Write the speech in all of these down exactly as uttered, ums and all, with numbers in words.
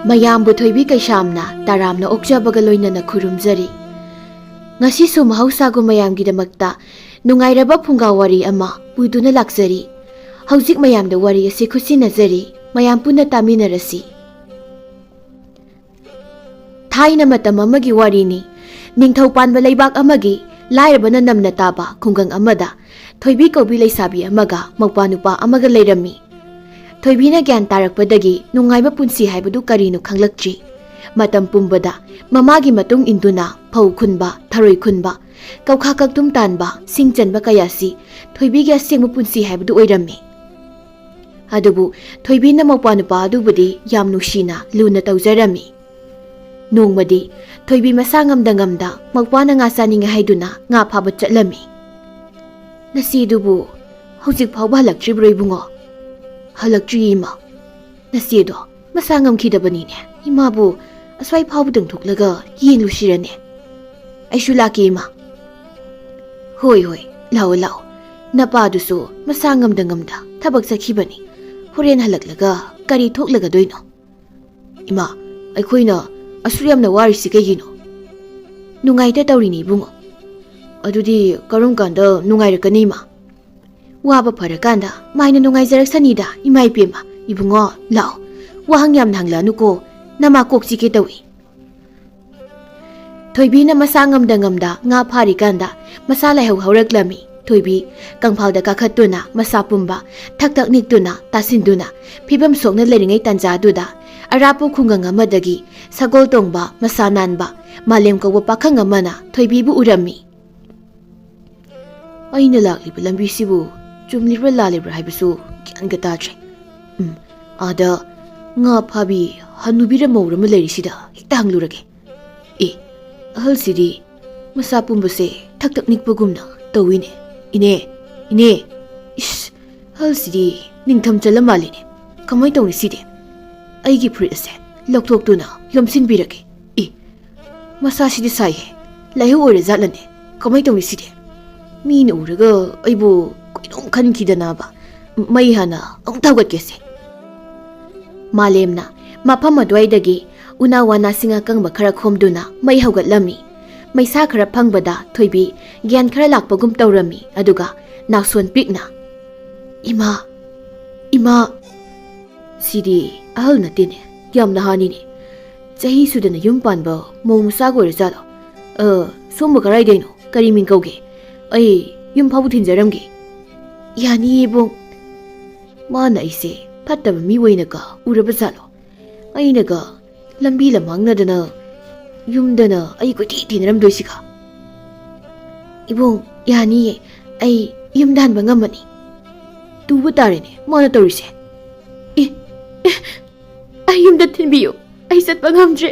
ꯃꯌꯥꯝꯕꯨ ꯊꯣꯏꯕꯤ ꯀꯩꯁꯥꯝꯅ ꯇꯔꯥꯝꯅ ꯑꯣꯛꯆꯕꯒ ꯂꯣꯏꯅꯅ ꯈꯨꯔꯨꯝꯖꯔꯤ꯫ ꯉꯁꯤꯁꯨ ꯃꯍꯧꯁꯥꯒꯨꯝ ꯃꯌꯥꯝꯒꯤꯗꯃꯛꯇ ꯅꯨꯡꯉꯥꯏꯔꯕ ꯐꯨꯡꯒꯥ ꯋꯥꯔꯤ ꯑꯃ ꯄꯨꯗꯨꯅ ꯂꯥꯛꯆꯔꯤ꯫ ꯍꯧꯖꯤꯛ ꯃꯌꯥꯝꯗ ꯋꯥꯔꯤ ꯑꯁꯤ ꯈꯨꯠꯁꯤꯟꯅꯖꯔꯤ꯫ ꯃꯌꯥꯝ ꯄꯨꯟꯅ ꯇꯥꯃꯤꯟꯅꯔꯁꯤ꯫ ꯊꯥꯏꯅ ꯃꯇꯝ ꯑꯃꯒꯤ ꯋꯥꯔꯤꯅꯤ꯫ ꯅꯤꯡꯊꯧ ꯄꯥꯟꯕ ꯂꯩꯕꯥꯛ ꯑꯃꯒꯤ ꯂꯥꯏꯔꯕꯅ ꯅꯝꯅ ꯇꯥꯕ ꯈꯨꯡꯒꯪ ꯑꯃꯗ ꯊꯣꯏꯕꯤ ꯀꯧꯕꯤ ꯂꯩꯁꯥꯕꯤ ꯑꯃꯒ ꯃꯧꯄ꯭ꯋꯥ ꯅꯨꯄꯥ ꯑꯃꯒ ꯂꯩꯔꯝꯃꯤ꯫ ꯊꯣꯏꯕꯤꯅ ꯒ꯭ꯌꯥꯟ ꯇꯥꯔꯛꯄꯗꯒꯤ ꯅꯨꯡꯉꯥꯏꯕ ꯄꯨꯟꯁꯤ ꯍꯥꯏꯕꯗꯨ ꯀꯔꯤꯅꯣ ꯈꯪꯂꯛꯇ꯭ꯔꯤ꯫ ꯃꯇꯝ ꯄꯨꯝꯕꯗ ꯃꯃꯥꯒꯤ ꯃꯇꯨꯡ ꯏꯟꯗꯨꯅ ꯐꯧ ꯈꯨꯟꯕ, ꯊꯔꯣꯏ ꯈꯨꯟꯕ, ꯀꯧꯈꯥ ꯀꯛꯇꯨꯝ ꯇꯥꯟꯕ, ꯁꯤꯡ ꯆꯟꯕ ꯀꯌꯥꯁꯤ ꯊꯣꯏꯕꯤꯒꯤ ꯑꯁꯦꯡꯕ ꯄꯨꯟꯁꯤ ꯍꯥꯏꯕꯗꯨ ꯑꯣꯏꯔꯝꯃꯤ꯫ ꯑꯗꯨꯕꯨ ꯊꯣꯏꯕꯤꯅ ꯃꯧꯄ꯭ꯋꯥ ꯅꯨꯄꯥ ꯑꯗꯨꯕꯨꯗꯤ ꯌꯥꯝ ꯅꯨꯡꯁꯤꯅ ꯂꯨꯅ ꯇꯧꯖꯔꯝꯃꯤ꯫ ꯅꯣꯡꯃꯗꯤ ꯊꯣꯏꯕꯤ ꯃꯁꯥ ꯉꯝꯗ ꯉꯝꯗ ꯃꯧꯄ꯭ꯋꯥꯅ ꯉꯥ ꯆꯥꯅꯤꯡꯉꯦ ꯍꯥꯏꯗꯨꯅ ꯉꯥ ꯐꯥꯕ ꯆꯠꯂꯝꯃꯤ꯫ "ꯅꯆꯦꯗꯨꯕꯨ ꯍꯧꯖꯤꯛ ꯐꯥꯎꯕ ꯍꯜꯂꯛꯇ꯭ꯔꯤꯕ꯭ꯔꯣ ꯏꯕꯨꯡꯉꯣ?" "ꯍꯜꯂꯛꯇ꯭ꯔꯤꯌꯦ ꯏꯃꯥ꯫ ꯅꯆꯦꯗꯣ ꯃꯁꯥ ꯉꯝꯈꯤꯗꯕꯅꯤꯅꯦ꯫ ꯏꯃꯥꯕꯨ ꯑꯁ꯭ꯋꯥꯏ ꯐꯥꯎꯕꯗꯪ ꯊꯣꯛꯂꯒ ꯌꯦꯡꯂꯨꯁꯤꯔꯅꯦ?" "ꯑꯩꯁꯨ ꯂꯥꯛꯀꯦ ꯏꯃꯥ꯫" "ꯍꯣꯏ ꯍꯣꯏ, ꯂꯥꯛꯑꯣ ꯂꯥꯛꯑꯣ꯫ ꯅꯄꯥꯗꯨꯁꯨ ꯃꯁꯥ ꯉꯝꯗ ꯉꯝꯗ ꯊꯕꯛ ꯆꯠꯈꯤꯕꯅꯤ꯫ ꯍꯣꯔꯦꯟ ꯍꯜꯂꯛꯂꯒ ꯀꯔꯤ ꯊꯣꯛꯂꯒꯗꯣꯏꯅꯣ?" "ꯏꯃꯥ, ꯑꯩꯈꯣꯏꯅ ꯑꯁꯨꯛ ꯌꯥꯝꯅ ꯋꯥꯔꯤꯁꯤ ꯀꯩꯒꯤꯅꯣ?" "ꯅꯨꯡꯉꯥꯏꯇ ꯇꯧꯔꯤꯅꯤ ꯏꯕꯨꯡꯉꯣ꯫" "ꯑꯗꯨꯗꯤ ꯀꯔꯝ ꯀꯥꯟꯗ ꯅꯨꯡꯉꯥꯏꯔꯛꯀꯅꯤ ꯏꯃꯥ?" "ꯋꯥꯕ ꯐꯔꯀꯥꯟꯗ ꯃꯥꯏꯅ ꯅꯨꯡꯉꯥꯏꯖꯔꯛꯁꯅꯤꯗ ꯏꯃꯥ ꯏꯄꯦꯝꯃ꯫ ꯏꯕꯨꯡꯉꯣ, ꯂꯥꯛꯑꯣ, ꯋꯥꯍꯪ ꯌꯥꯝꯅ ꯍꯪꯂꯛꯑꯅꯨꯀꯣ, ꯅꯃꯥ ꯀꯣꯛ ꯆꯤꯛꯀꯦ ꯇꯧꯏ꯫" ꯊꯣꯏꯕꯤꯅ ꯃꯁꯥ ꯉꯝꯗ ꯉꯝꯗ ꯉꯥ ꯐꯥꯔꯤꯀꯥꯟꯗ ꯃꯁꯥ ꯂꯥꯏꯍꯧ ꯍꯧꯔꯛꯂꯝꯃꯤ꯫ ꯊꯣꯏꯕꯤ ꯀꯪꯐꯥꯜꯗ ꯀꯥꯈꯠꯇꯨꯅ ꯃꯁꯥ ꯄꯨꯝꯕ ꯊꯛ ꯊꯛ ꯅꯤꯛꯇꯨꯅ ꯇꯥꯁꯤꯟꯗꯨꯅ ꯐꯤꯕꯝ ꯁꯣꯛꯅ ꯂꯩꯔꯤꯉꯩ ꯇꯥꯟꯖꯥꯗꯨꯗ ꯑꯔꯥꯞꯄ ꯈꯨꯡꯒꯪ ꯑꯃꯗꯒꯤ ꯁꯒꯣꯜ ꯇꯣꯡꯕ ꯃꯁꯥ ꯅꯥꯟꯕ ꯃꯥꯂꯦꯝ ꯀꯧꯕ ꯄꯥꯈꯪ ꯑꯃꯅ ꯊꯣꯏꯕꯤꯕꯨ ꯎꯔꯝꯃꯤ꯫ "ꯑꯩꯅ ꯂꯥꯛꯂꯤꯕ ꯂꯝꯕꯤꯁꯤꯕꯨ ꯆꯨꯝꯂꯤꯕ꯭ꯔꯥ ꯂꯥꯜꯂꯤꯕ꯭ꯔꯥ ꯍꯥꯏꯕꯁꯨ ꯒ꯭ꯌꯥꯟꯒ ꯇꯥꯗ꯭ꯔꯦ꯫ ꯎꯝ, ꯑꯥꯗ ꯉꯥ ꯐꯥꯕꯤ ꯍꯅꯨꯕꯤꯔ ꯃꯧꯔ ꯑꯃ ꯂꯩꯔꯤꯁꯤꯗ ꯍꯦꯛꯇ ꯍꯪꯂꯨꯔꯒꯦ꯫ ꯑꯦ, ꯑꯍꯜꯁꯤꯗꯤ ꯃꯁꯥ ꯄꯨꯝꯕꯁꯦ ꯊꯛ ꯊꯛ ꯅꯤꯛꯄꯒꯨꯝꯅ ꯇꯧꯏꯅꯦ꯫ ꯏꯅꯦ, ꯏꯅꯦ, ꯏꯁ, ꯑꯍꯜꯁꯤꯗꯤ ꯅꯤꯡꯊꯝ ꯆꯜꯂ ꯃꯥꯜꯂꯤꯅꯦ꯫ ꯀꯃꯥꯏ ꯇꯧꯅꯤ ꯁꯤꯗꯤ? ꯑꯩꯒꯤ ꯐꯨꯔꯤꯠ ꯑꯁꯦ ꯂꯧꯊꯣꯛꯇꯨꯅ ꯌꯣꯝꯁꯤꯟꯕꯤꯔꯒꯦ꯫ ꯑꯦ, ꯃꯁꯥꯁꯤꯗꯤ ꯁꯥꯏꯍꯦ꯫ ꯂꯥꯏꯍꯧ ꯑꯣꯏꯔ ꯖꯥꯠꯂꯅꯦ? ꯀꯃꯥꯏ ꯇꯧꯅꯤ ꯁꯤꯗꯤ? ꯃꯤꯅ ꯎꯔꯒ ꯑꯩꯕꯨ ꯀꯩꯅꯣꯝ ꯈꯟꯈꯤꯗꯅꯕ꯫ ꯃꯩ ꯍꯥꯟꯅ ꯑꯃꯨꯛ ꯊꯥꯒꯠꯀꯦꯁꯦ꯫" ꯃꯥꯂꯦꯝꯅ ꯃꯐꯝ ꯑꯗꯨꯋꯥꯏꯗꯒꯤ ꯎꯅꯥ ꯋꯥꯅꯥꯁꯤꯡ ꯑꯀꯪꯕ ꯈꯔ ꯈꯣꯝꯗꯨꯅ ꯃꯩ ꯍꯧꯒꯠꯂꯝꯃꯤ꯫ ꯃꯩꯁꯥ ꯈꯔ ꯐꯪꯕꯗ ꯊꯣꯏꯕꯤ ꯒ꯭ꯌꯥꯟ ꯈꯔ ꯂꯥꯛꯄꯒꯨꯝ ꯇꯧꯔꯝꯃꯤ, ꯑꯗꯨꯒ ꯅꯥꯎꯁꯣꯟ ꯄꯤꯛꯅ, "ꯏꯃꯥ, ꯏꯃꯥ, ꯁꯤꯗꯤ ꯑꯍꯜ ꯅꯠꯇꯦꯅꯦ, ꯌꯥꯝ ꯅꯍꯥꯅꯤꯅꯦ꯫ ꯆꯍꯤ ꯁꯨꯗꯅ ꯌꯨꯝ ꯄꯥꯟꯕ ꯃꯧ ꯃꯆꯥꯒ ꯑꯣꯏꯔꯖꯥꯠꯂꯣ? ꯑ, ꯁꯣꯝꯕꯨ ꯀꯔꯥꯏꯗꯩꯅꯣ? ꯀꯔꯤ ꯃꯤꯡ ꯀꯧꯒꯦ? ꯑꯩ ꯌꯨꯝ ꯐꯥꯎꯕ ꯊꯤꯟꯖꯔꯝꯒꯦ꯫" "ꯌꯥꯅꯤꯌꯦ ꯏꯕꯨꯡ꯫ ꯃꯥꯅ ꯑꯩꯁꯦ ꯐꯠꯇꯕ ꯃꯤ ꯑꯣꯏꯅꯒ ꯎꯔꯕ ꯖꯥꯠꯂꯣ? ꯑꯩꯅꯒ ꯂꯝꯕꯤ ꯂꯝꯍꯥꯡꯅꯗꯅ ꯌꯨꯝꯗꯅ ꯑꯩ ꯀꯣꯏꯊꯤ ꯊꯤꯅꯔꯝꯗꯣꯏꯁꯤꯒ?" "ꯏꯕꯨꯡ, ꯌꯥꯅꯤꯌꯦ, ꯑꯩ ꯌꯨꯝꯗ ꯍꯟꯕ ꯉꯝꯃꯅꯤ꯫" ꯇꯨꯕ ꯇꯥꯔꯦꯅꯦ ꯃꯥꯅ ꯇꯧꯔꯤꯁꯦ꯫ "ꯑꯦ, ꯑꯦ, ꯑꯩ ꯌꯨꯝꯗ ꯊꯤꯟꯕꯤꯌꯨ, ꯑꯩ ꯆꯠꯄ ꯉꯝꯗ꯭ꯔꯦ꯫"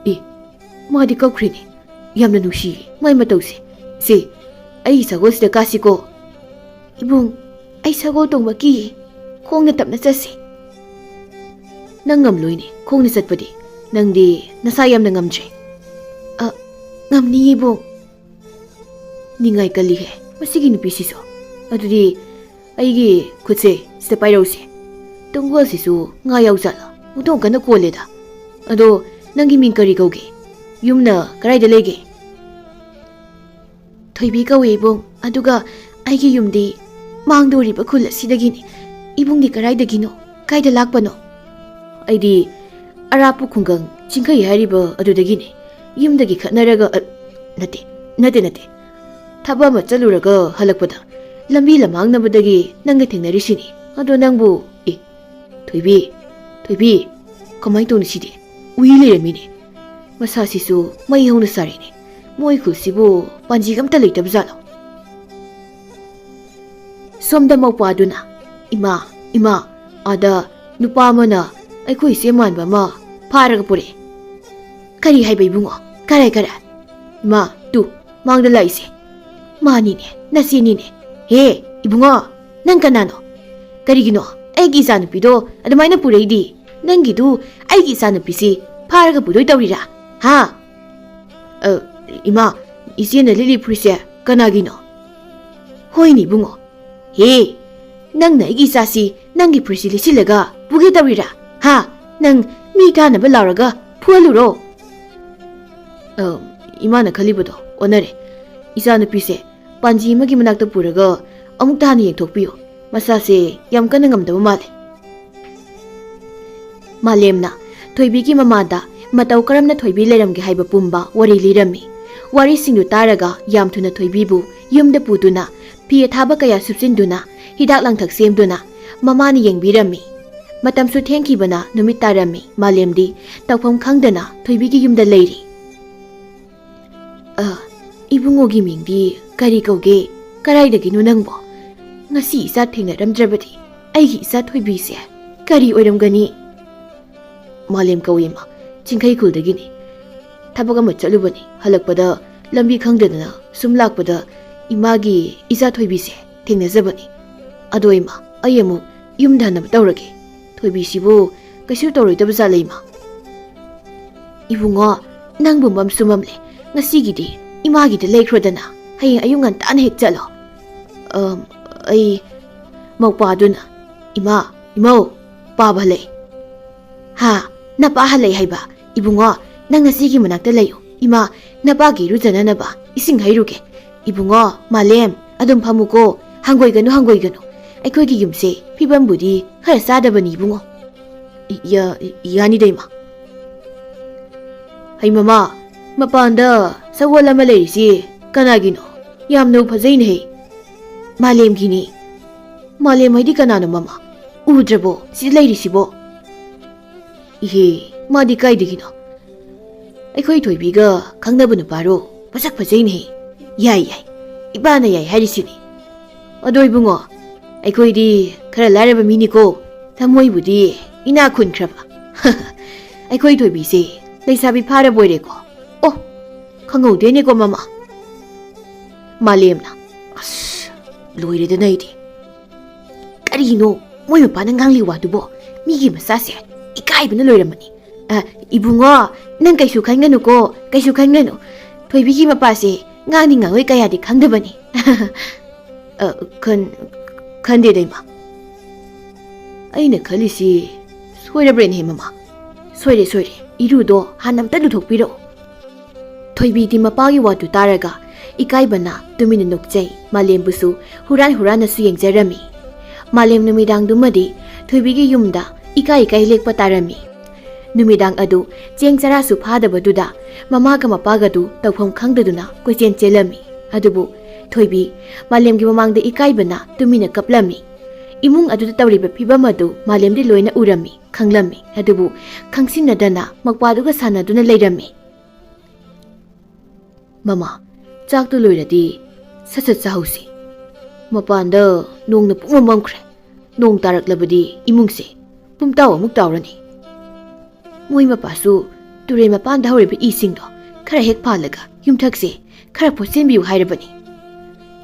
"ꯑꯦ, ꯃꯥꯗꯤ ꯀꯞꯈ꯭ꯔꯦꯅꯦ, ꯌꯥꯝꯅ ꯅꯨꯡꯁꯤꯌꯦ ꯃꯥꯏ ꯃꯇꯧꯁꯦ꯫ ꯁꯦ, ꯑꯩꯒꯤ ꯁꯒꯣꯜꯁꯤꯗ ꯀꯥꯁꯤꯀꯣ꯫" "ꯏꯕꯨꯡ, ꯑꯩ ꯁꯒꯣꯜ ꯇꯣꯡꯕ ꯀꯤꯌꯦ, ꯈꯣꯡꯅ ꯇꯞꯅ ꯆꯠꯁꯤ꯫" "ꯅꯪ ꯉꯝꯂꯣꯏꯅꯦ ꯈꯣꯡꯅ ꯆꯠꯄꯗꯤ, ꯅꯪꯗꯤ ꯅꯁꯥ ꯌꯥꯝꯅ ꯉꯝꯗ꯭ꯔꯦ꯫" "ꯑ, ꯉꯝꯅꯤꯌꯦ ꯏꯕꯨꯡ꯫" "ꯅꯤꯡꯉꯥꯏ ꯀꯜꯂꯤꯍꯦ ꯃꯁꯤꯒꯤ ꯅꯨꯄꯤꯁꯤꯁꯨ꯫ ꯑꯗꯨꯗꯤ ꯑꯩꯒꯤ ꯈꯨꯠꯁꯦ ꯁꯤꯗ ꯄꯥꯏꯔꯧꯁꯦ꯫ ꯇꯨꯡꯒꯣꯜꯁꯤꯁꯨ ꯉꯥ ꯌꯥꯎꯖꯥꯠꯂꯣ? ꯃꯊꯣꯡ ꯀꯟꯅ ꯀꯣꯜꯂꯦꯗ꯫ ꯑꯗꯣ ꯅꯪꯒꯤ ꯃꯤꯡ ꯀꯔꯤ ꯀꯧꯒꯦ? ꯌꯨꯝꯅ ꯀꯗꯥꯏꯗ ꯂꯩꯒꯦ?" "ꯊꯣꯏꯕꯤ ꯀꯧꯏ ꯏꯕꯨꯡ, ꯑꯗꯨꯒ ꯑꯩꯒꯤ ꯌꯨꯝꯗꯤ ꯃꯥꯡꯗ ꯎꯔꯤꯕ ꯈꯨꯜ ꯑꯁꯤꯗꯒꯤꯅꯤ꯫ ꯏꯕꯨꯡꯗꯤ ꯀꯗꯥꯏꯗꯒꯤꯅꯣ? ꯀꯥꯏꯗ ꯂꯥꯛꯄꯅꯣ?" "ꯑꯩꯗꯤ ꯑꯔꯥꯞꯄ ꯈꯨꯡꯒꯪ ꯆꯤꯡꯈꯩ ꯍꯥꯏꯔꯤꯕ ꯑꯗꯨꯗꯒꯤꯅꯤ꯫ ꯌꯨꯝꯗꯒꯤ ꯈꯠꯅꯔꯒ, ꯑ, ꯅꯠꯇꯦ, ꯅꯠꯇꯦ, ꯅꯠꯇꯦ꯫ ꯊꯕꯛ ꯑꯃ ꯆꯠꯂꯨꯔꯒ ꯍꯜꯂꯛꯄꯗ ꯂꯝꯕꯤ ꯂꯝꯃꯥꯡꯅꯕꯗꯒꯤ ꯅꯪꯒ ꯊꯦꯡꯅꯔꯤꯁꯤꯅꯤ꯫ ꯑꯗꯣ ꯅꯪꯕꯨ, ꯑꯦ, ꯊꯣꯏꯕꯤ, ꯊꯣꯏꯕꯤ, ꯀꯃꯥꯏꯅ ꯇꯧꯅꯤ ꯁꯤꯗꯤ? ꯎꯏ ꯂꯩꯔꯝꯃꯤꯅꯦ꯫ ꯃꯁꯥꯁꯤꯁꯨ ꯃꯩ ꯍꯧꯅ ꯁꯥꯔꯤꯅꯦ꯫ ꯃꯣꯏ ꯈꯨꯜꯁꯤꯕꯨ ꯄꯥꯟꯖꯤꯒ ꯑꯝꯇ ꯂꯩꯇꯕ ꯖꯥꯠꯂꯣ?" ꯁꯣꯝꯗ ꯃꯧꯄ꯭ꯋꯥꯗꯨꯅ, "ꯏꯃꯥ, ꯏꯃꯥ, ꯑꯥꯗ ꯅꯨꯄꯥ ꯑꯃꯅ ꯑꯩꯈꯣꯏ ꯏꯆꯦ ꯃꯥꯟꯕ ꯑꯃ ꯐꯥꯔꯒ ꯄꯨꯔꯛꯑꯦ꯫" "ꯀꯔꯤ ꯍꯥꯏꯕ ꯏꯕꯨꯡꯉꯣ? ꯀꯔꯥꯏ, ꯀꯔꯥꯏ?" "ꯏꯃꯥ, ꯇꯨ, ꯃꯥꯡꯗ ꯂꯥꯛꯏꯁꯦ꯫ ꯃꯥꯅꯤꯅꯦ, ꯅꯆꯦꯅꯤꯅꯦ꯫ ꯍꯦ, ꯏꯕꯨꯡꯉꯣ, ꯅꯪ ꯀꯅꯥꯅꯣ? ꯀꯔꯤꯒꯤꯅꯣ ꯑꯩꯒꯤ ꯏꯆꯥꯅꯨꯄꯤꯗꯣ ꯑꯗꯨꯃꯥꯏꯅ ꯄꯨꯔꯛꯏꯗꯤ? ꯅꯪꯒꯤꯗꯨ ꯑꯩꯒꯤ ꯏꯆꯥꯅꯨꯄꯤꯁꯤ ꯐꯥꯔꯒ ꯄꯨꯗꯣꯏ ꯇꯧꯔꯤꯔꯥ? ꯍꯥ?" "ꯑ, ꯏꯃꯥ, ꯏꯆꯦꯅ ꯂꯤꯠꯂꯤ ꯐꯨꯔꯤꯠꯁꯦ ꯀꯅꯥꯒꯤꯅꯣ?" "ꯍꯣꯏꯅꯦ ꯏꯕꯨꯡꯉꯣ꯫ ꯍꯦ, ꯅꯪꯅ ꯑꯩꯒꯤ ꯏꯆꯥꯁꯤ ꯅꯪꯒꯤ ꯐꯨꯔꯤꯠꯁꯤ ꯂꯤꯠꯁꯤꯜꯂꯒ ꯄꯨꯒꯦ ꯇꯧꯔꯤꯔꯥ? ꯍꯥ? ꯅꯪ ꯃꯤ ꯇꯥꯅꯕ ꯂꯥꯎꯔꯒ ꯐꯨꯍꯜꯂꯨꯔꯣ? ꯑ, ꯏꯃꯥꯅ ꯈꯜꯂꯤꯕꯗꯣ ꯑꯣꯟꯅꯔꯦ꯫ ꯏꯆꯥꯅꯨꯄꯤꯁꯦ ꯄꯥꯟꯖꯤ ꯑꯃꯒꯤ ꯃꯅꯥꯛꯇ ꯄꯨꯔꯒ ꯑꯃꯨꯛꯇ ꯍꯥꯟꯅ ꯌꯦꯡꯊꯣꯛꯄꯤꯌꯨ꯫ ꯃꯁꯥꯁꯦ ꯌꯥꯝ ꯀꯟꯅ ꯉꯝꯗꯕ ꯃꯥꯜꯂꯦ꯫ ꯃꯥꯂꯦꯝꯅ ꯊꯣꯏꯕꯤꯒꯤ ꯃꯃꯥꯗ ꯃꯇꯧ ꯀꯔꯝꯅ ꯊꯣꯏꯕꯤ ꯂꯩꯔꯝꯒꯦ ꯍꯥꯏꯕ ꯄꯨꯝꯕ ꯋꯥꯔꯤ ꯂꯤꯔꯝꯃꯤ꯫ ꯋꯥꯔꯤꯁꯤꯡꯗꯨ ꯇꯥꯔꯒ ꯌꯥꯝ ꯊꯨꯅ ꯊꯣꯏꯕꯤꯕꯨ ꯌꯨꯝꯗ ꯄꯨꯗꯨꯅ, ꯐꯤ ꯑꯊꯥꯕ ꯀꯌꯥ ꯁꯨꯞꯆꯤꯟꯗꯨꯅ, ꯍꯤꯗꯥꯛ ꯂꯥꯡꯊꯛ ꯁꯦꯝꯗꯨꯅ ꯃꯃꯥꯅ ꯌꯦꯡꯕꯤꯔꯝꯃꯤ꯫ ꯃꯇꯝꯁꯨ ꯊꯦꯡꯈꯤꯕꯅ ꯅꯨꯃꯤꯠ ꯇꯥꯔꯝꯃꯤ꯫ ꯃꯥꯂꯦꯝꯗꯤ ꯇꯧꯐꯝ ꯈꯪꯗꯅ ꯊꯣꯏꯕꯤꯒꯤ ꯌꯨꯝꯗ ꯂꯩꯔꯤ꯫ ꯑ, ꯏꯕꯨꯡꯉꯣꯒꯤ ꯃꯤꯡꯗꯤ ꯀꯔꯤ ꯀꯧꯒꯦ? ꯀꯔꯥꯏꯗꯒꯤꯅꯣ ꯅꯪꯕꯣ? ꯉꯁꯤ ꯏꯆꯥ ꯊꯦꯡꯅꯔꯝꯗ꯭ꯔꯕꯗꯤ ꯑꯩꯒꯤ ꯏꯆꯥ ꯊꯣꯏꯕꯤꯁꯦ ꯀꯔꯤ ꯑꯣꯏꯔꯝꯒꯅꯤ? ꯃꯥꯂꯦꯝ ꯀꯧꯏ, ꯏꯃꯥ꯫ ꯆꯤꯡꯈꯩ ꯈꯨꯜꯗꯒꯤꯅꯤ꯫ ꯊꯕꯛ ꯑꯃ ꯆꯠꯂꯨꯕꯅꯤ꯫ ꯍꯜꯂꯛꯄꯗ ꯂꯝꯕꯤ ꯈꯪꯗꯗꯅ ꯁꯨꯝ ꯂꯥꯛꯄꯗ ꯏꯃꯥꯒꯤ ꯏꯆꯥ ꯊꯣꯏꯕꯤꯁꯦ ꯊꯦꯡꯅꯖꯕꯅꯤ꯫ ꯑꯗꯣ ꯏꯃꯥ, ꯑꯩ ꯑꯃꯨꯛ ꯌꯨꯝꯗ ꯍꯟꯅꯕ ꯇꯧꯔꯒꯦ꯫ ꯊꯣꯏꯕꯤꯁꯤꯕꯨ ꯀꯩꯁꯨ ꯇꯧꯔꯣꯏꯗꯕ ꯖꯥꯠꯂ, ꯏꯃꯥ? ꯏꯕꯨꯡꯉꯣ, ꯅꯪꯕꯨ ꯃꯝꯁꯨ ꯃꯝꯂꯦ꯫ ꯉꯁꯤꯒꯤꯗꯤ ꯏꯃꯥꯒꯤꯗ ꯂꯩꯈ꯭ꯔꯣꯗꯅ꯫ ꯍꯌꯦꯡ ꯑꯌꯨꯛ ꯉꯟꯇꯥꯅ ꯍꯦꯛ ꯆꯠꯂꯣ꯫ ꯑꯝ, ꯑꯩ, ꯃꯧꯄꯥꯗꯨꯅ, "ꯏꯃꯥ, ꯏꯃꯧ, ꯄꯥꯕ ꯍꯜꯂꯛꯏ꯫" "ꯍꯥ? ꯅꯄꯥ ꯍꯜꯂꯛꯏ ꯍꯥꯏꯕ? ꯏꯕꯨꯡꯉꯣ, ꯅꯪ ꯉꯁꯤꯒꯤ ꯃꯅꯥꯛꯇ ꯂꯩꯌꯨ꯫ ꯏꯃꯥ, ꯅꯄꯥꯒꯤ ꯏꯔꯨꯖꯅꯅꯕ ꯏꯁꯤꯡ ꯍꯩꯔꯨꯒꯦ꯫" "ꯏꯕꯨꯡꯉꯣ, ꯃꯥꯂꯦꯝ, ꯑꯗꯨꯝ ꯐꯝꯃꯨꯀꯣ꯫ ꯍꯪꯒꯣꯏꯒꯅꯨ, ꯍꯪꯒꯣꯏꯒꯅꯨ꯫ ꯑꯩꯈꯣꯏꯒꯤ ꯌꯨꯝꯁꯦ ꯐꯤꯕꯝꯕꯨꯗꯤ ꯈꯔ ꯆꯥꯗꯕꯅꯤ, ꯏꯕꯨꯡꯉꯣ꯫" "ꯌꯥ-, ꯌꯥꯅꯤꯗ, ꯏꯃꯥ꯫" "ꯍꯩ ꯃꯃꯥ, ꯃꯄꯥꯟꯗ ꯁꯒꯣꯜ ꯑꯃ ꯂꯩꯔꯤꯁꯤ ꯀꯅꯥꯒꯤꯅꯣ? ꯌꯥꯝꯅꯕꯨ ꯐꯖꯩꯅꯦꯍꯦ꯫" "ꯃꯥꯂꯦꯝꯒꯤꯅꯤ꯫" "ꯃꯥꯂꯦꯝ ꯍꯥꯏꯗꯤ ꯀꯅꯥꯅꯣ, ꯃꯃꯥ? ꯎꯗ꯭ꯔꯕꯣ ꯁꯤꯗ ꯂꯩꯔꯤꯁꯤꯕꯣ?" "ꯏꯍꯦ, ꯃꯥꯗꯤ ꯀꯥꯏꯗꯒꯤꯅꯣ? ꯑꯩꯈꯣꯏ ꯊꯣꯏꯕꯤꯒ ꯈꯪꯅꯕ ꯅꯨꯄꯥꯔꯣ? ꯃꯁꯛ ꯐꯖꯩꯅꯦꯍꯦ꯫" "ꯌꯥꯏ, ꯌꯥꯏ꯫ ꯏꯄꯥꯅ ꯌꯥꯏ ꯍꯥꯏꯔꯤꯁꯤꯅꯤ꯫ ꯑꯗꯣ ꯏꯕꯨꯡꯉꯣ, ꯑꯩꯈꯣꯏꯗꯤ ꯈꯔ ꯂꯥꯏꯔꯕ ꯃꯤꯅꯤꯀꯣ꯫ ꯊꯃꯣꯏꯕꯨꯗꯤ ꯏꯅꯥꯛ ꯈꯨꯟꯈ꯭ꯔꯕ꯫" "ꯑꯩꯈꯣꯏ ꯊꯣꯏꯕꯤꯁꯦ ꯂꯩꯁꯥꯕꯤ ꯐꯥꯔꯕꯣꯏꯔꯦꯀꯣ꯫ ꯑꯣ, ꯈꯪꯍꯧꯗꯦꯅꯦꯀꯣ, ꯃꯃꯥ꯫" ꯃꯥꯂꯦꯝꯅ, "ꯑꯁ, ꯂꯣꯏꯔꯦꯗꯅ ꯑꯩꯗꯤ꯫ ꯀꯔꯤꯅꯣ ꯃꯣꯏ ꯃꯄꯥꯅ ꯉꯥꯡꯂꯤ ꯋꯥꯗꯨꯕꯣ? ꯃꯤꯒꯤ ꯃꯆꯥꯁꯦ ꯏꯀꯥꯏꯕꯅ ꯂꯣꯏꯔꯝꯃꯅꯤ꯫ ꯑ, ꯏꯕꯨꯡꯉꯣ, ꯅꯪ ꯀꯩꯁꯨ ꯈꯟꯒꯅꯨꯀꯣ, ꯀꯩꯁꯨ ꯈꯟꯒꯅꯨ꯫ ꯊꯣꯏꯕꯤꯒꯤ ꯃꯄꯥꯁꯦ ꯉꯥꯡꯅꯤ ꯉꯥꯡꯉꯣꯏ ꯀꯌꯥꯗꯤ ꯈꯪꯗꯕꯅꯤ꯫" "ꯑ, ꯈꯟ-, ꯈꯟꯗꯦꯗ, ꯏꯃꯥ꯫" ꯑꯩꯅ ꯈꯜꯂꯤꯁꯤ ꯁꯣꯏꯔꯕ꯭ꯔꯦꯅꯦ ꯃꯃꯥ? ꯁꯣꯏꯔꯦ, ꯁꯣꯏꯔꯦ꯫ ꯏꯔꯨꯗꯣ ꯍꯥꯟꯅ ꯑꯝꯇ ꯂꯨꯊꯣꯛꯄꯤꯔꯛꯑꯣ꯫ ꯊꯣꯏꯕꯤꯗꯤ ꯃꯄꯥꯒꯤ ꯋꯥꯗꯨ ꯇꯥꯔꯒ ꯏꯀꯥꯏꯕꯅ ꯇꯨꯃꯤꯟꯅ ꯅꯣꯛꯆꯩ꯫ ꯃꯥꯂꯦꯝꯕꯨꯁꯨ ꯍꯨꯔꯥꯟ ꯍꯨꯔꯥꯟꯅꯁꯨ ꯌꯦꯡꯖꯔꯝꯃꯤ꯫ ꯃꯥꯂꯦꯝ ꯅꯨꯃꯤꯗꯥꯡꯗꯨꯃꯗꯤ ꯊꯣꯏꯕꯤꯒꯤ ꯌꯨꯝꯗ ꯏꯀꯥꯏ ꯏꯀꯥꯏ ꯂꯦꯛꯄ ꯇꯥꯔꯝꯃꯤ꯫ ꯅꯨꯃꯤꯗꯥꯡ ꯑꯗꯨ ꯆꯦꯡ ꯆꯔꯥꯁꯨ ꯐꯥꯗꯕꯗꯨꯗ ꯃꯃꯥꯒ ꯃꯄꯥꯒꯗꯨ ꯇꯧꯐꯝ ꯈꯪꯗꯗꯨꯅ ꯀꯣꯏꯆꯦꯟ ꯆꯦꯜꯂꯝꯃꯤ꯫ ꯑꯗꯨꯕꯨ ꯊꯣꯏꯕꯤ ꯃꯥꯂꯦꯝꯒꯤ ꯃꯃꯥꯡꯗ ꯏꯀꯥꯏꯕꯅ ꯇꯨꯃꯤꯟꯅ ꯀꯞꯂꯝꯃꯤ꯫ ꯏꯃꯨꯡ ꯑꯗꯨꯗ ꯇꯧꯔꯤꯕ ꯐꯤꯕꯝ ꯑꯗꯨ ꯃꯥꯂꯦꯝꯗꯤ ꯂꯣꯏꯅ ꯎꯔꯝꯃꯤ, ꯈꯪꯂꯝꯃꯤ꯫ ꯑꯗꯨꯕꯨ ꯈꯪꯁꯤꯟꯅꯗꯅ ꯃꯧꯄ꯭ꯋꯥꯗꯨꯒ ꯁꯥꯟꯅꯗꯨꯅ ꯂꯩꯔꯝꯃꯤ꯫ "ꯃꯃꯥ, ꯆꯥꯛꯇꯨ ꯂꯣꯏꯔꯗꯤ ꯁꯠ ꯁꯠ ꯆꯥꯍꯧꯁꯤ꯫ ꯃꯄꯥꯟꯗ ꯅꯣꯡꯅ ꯄꯨꯡꯃꯝ ꯃꯝꯈ꯭ꯔꯦ꯫ ꯅꯣꯡ ꯇꯥꯔꯛꯂꯕꯗꯤ ꯏꯃꯨꯡꯁꯦ ꯄꯨꯝꯇꯥꯎ ꯑꯃꯨꯛ ꯇꯥꯎꯔꯅꯤ꯫ ꯃꯣꯏ ꯃꯄꯥꯁꯨ ꯇꯨꯔꯦꯜ ꯃꯄꯥꯟꯗ ꯍꯧꯔꯤꯕ ꯏꯁꯤꯡꯗꯣ ꯈꯔ ꯍꯦꯛ ꯐꯥꯜꯂꯒ ꯌꯨꯝꯊꯛꯁꯦ ꯈꯔ ꯐꯣꯠꯆꯤꯟꯕꯤꯌꯨ ꯍꯥꯏꯔꯕꯅꯤ꯫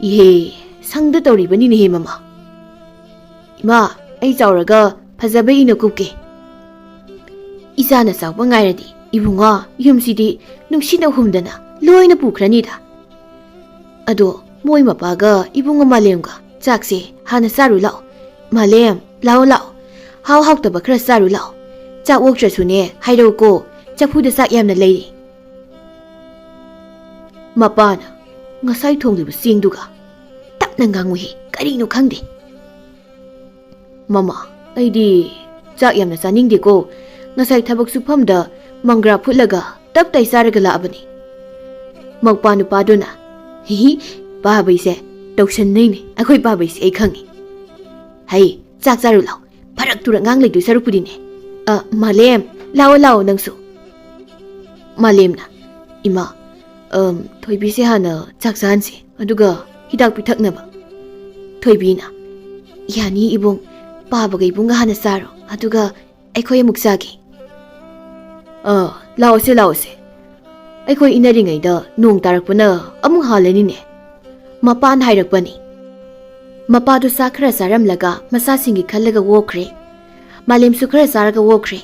ꯏꯍꯦ, ꯁꯪꯗ ꯇꯧꯔꯤꯕꯅꯤꯅꯦꯍꯦ ꯃꯃꯥ꯫ ꯏꯃꯥ, ꯑꯩ ꯆꯥꯎꯔꯒ ꯐꯖꯕ ꯏꯅ ꯀꯨꯞꯀꯦ꯫ ꯏꯆꯥꯅ ꯆꯥꯎꯕ ꯉꯥꯏꯔꯗꯤ ꯏꯕꯨꯡꯉꯣ, ꯌꯨꯝꯁꯤꯗꯤ ꯅꯨꯡꯁꯤꯠꯅ ꯍꯨꯝꯗꯅ ꯂꯣꯏꯅ ꯄꯨꯈ꯭ꯔꯅꯤꯗ꯫ ꯑꯗꯣ ꯃꯣꯏ ꯃꯄꯥꯒ ꯏꯕꯨꯡꯉꯣ ꯃꯥꯂꯦꯝꯒ ꯆꯥꯛꯁꯦ ꯍꯥꯟꯅ ꯆꯥꯔꯨ ꯂꯥꯛꯑꯣ꯫ ꯃꯥꯂꯦꯝ, ꯂꯥꯛꯑꯣ ꯂꯥꯛꯑꯣ, ꯍꯥꯎ ꯍꯥꯎꯇꯕ ꯈꯔ ꯆꯥꯔꯨ ꯂꯥꯛꯑꯣ꯫ ꯆꯥꯛ ꯑꯣꯛꯇ꯭ꯔꯁꯨꯅꯦ ꯍꯥꯏꯔꯛꯎꯀꯣ, ꯆꯐꯨꯗ ꯆꯥꯛ ꯌꯥꯝꯅ ꯂꯩꯔꯤ꯫ ꯃꯄꯥꯅ ꯉꯁꯥꯏ ꯊꯣꯡꯂꯤꯕ ꯆꯦꯡꯗꯨꯒ ꯇꯞꯅ ꯉꯥꯡꯉꯨꯍꯦ, ꯀꯔꯤꯅꯣ ꯈꯪꯗꯦ꯫ "ꯃꯃꯥ, ꯑꯩꯗꯤ ꯆꯥꯛ ꯌꯥꯝꯅ ꯆꯥꯅꯤꯡꯗꯦꯀꯣ꯫ ꯉꯁꯥꯏ ꯊꯕꯛ ꯁꯨꯐꯝꯗ ꯃꯪꯒ꯭ꯔꯥ ꯐꯨꯠꯂꯒ ꯇꯞ ꯇꯥꯏ ꯆꯥꯔꯒ ꯂꯥꯛꯑꯕꯅꯤ꯫" ꯃꯧꯄꯥ ꯅꯨꯄꯥꯗꯨꯅ, "ꯍꯤꯍꯤ, ꯄꯥꯕꯩꯁꯦ ꯇꯧꯁꯟꯅꯩꯅꯦ, ꯑꯩꯈꯣꯏ ꯄꯥꯕꯩꯁꯦ ꯑꯩ ꯈꯪꯉꯤ꯫ ꯍꯩ, ꯆꯥꯛ ꯆꯥꯔꯨ ꯂꯥꯎ, ꯐꯔꯛ ꯇꯨꯔꯛ ꯉꯥꯡ ꯂꯩꯗꯣꯏ ꯁꯔꯨꯛꯄꯨꯗꯤꯅꯦ꯫ ꯑ, ꯃꯥꯂꯦꯝ, ꯂꯥꯛꯑꯣ ꯂꯥꯛꯑꯣ ꯅꯪꯁꯨ꯫" ꯃꯥꯂꯦꯝꯅ, "ꯏꯃꯥ, ꯑꯝ, ꯊꯣꯏꯕꯤꯁꯦ ꯍꯥꯟꯅ ꯆꯥꯛ ꯆꯥꯍꯟꯁꯦ, ꯑꯗꯨꯒ ꯍꯤꯗꯥꯛ ꯄꯤꯊꯛꯅꯕ꯫" ꯊꯣꯏꯕꯤꯅ, "ꯌꯥꯅꯤ ꯏꯕꯨꯡ, ꯄꯥꯕꯒ ꯏꯕꯨꯡꯒ ꯍꯥꯟꯅ ꯆꯥꯔꯣ, ꯑꯗꯨꯒ ꯑꯩꯈꯣꯏ ꯑꯃꯨꯛ ꯆꯥꯒꯦ꯫" "ꯑ, ꯂꯥꯛꯑꯣꯁꯦ, ꯂꯥꯛꯑꯣꯁꯦ꯫ ꯑꯩꯈꯣꯏ ꯏꯟꯅꯔꯤꯉꯩꯗ ꯅꯣꯡ ꯇꯥꯔꯛꯄꯅ ꯑꯃꯨꯛ ꯍꯥꯜꯂꯅꯤꯅꯦ꯫" ꯃꯄꯥꯅ ꯍꯥꯏꯔꯛꯄꯅꯤ꯫ ꯃꯄꯥꯗꯨ ꯆꯥꯛ ꯈꯔ ꯆꯥꯔꯝꯂꯒ ꯃꯆꯥꯁꯤꯡꯒꯤ ꯈꯜꯂꯒ ꯑꯣꯛꯈ꯭ꯔꯦ꯫ ꯃꯥꯂꯦꯝꯁꯨ ꯈꯔ ꯆꯥꯔꯒ ꯑꯣꯛꯈ꯭ꯔꯦ꯫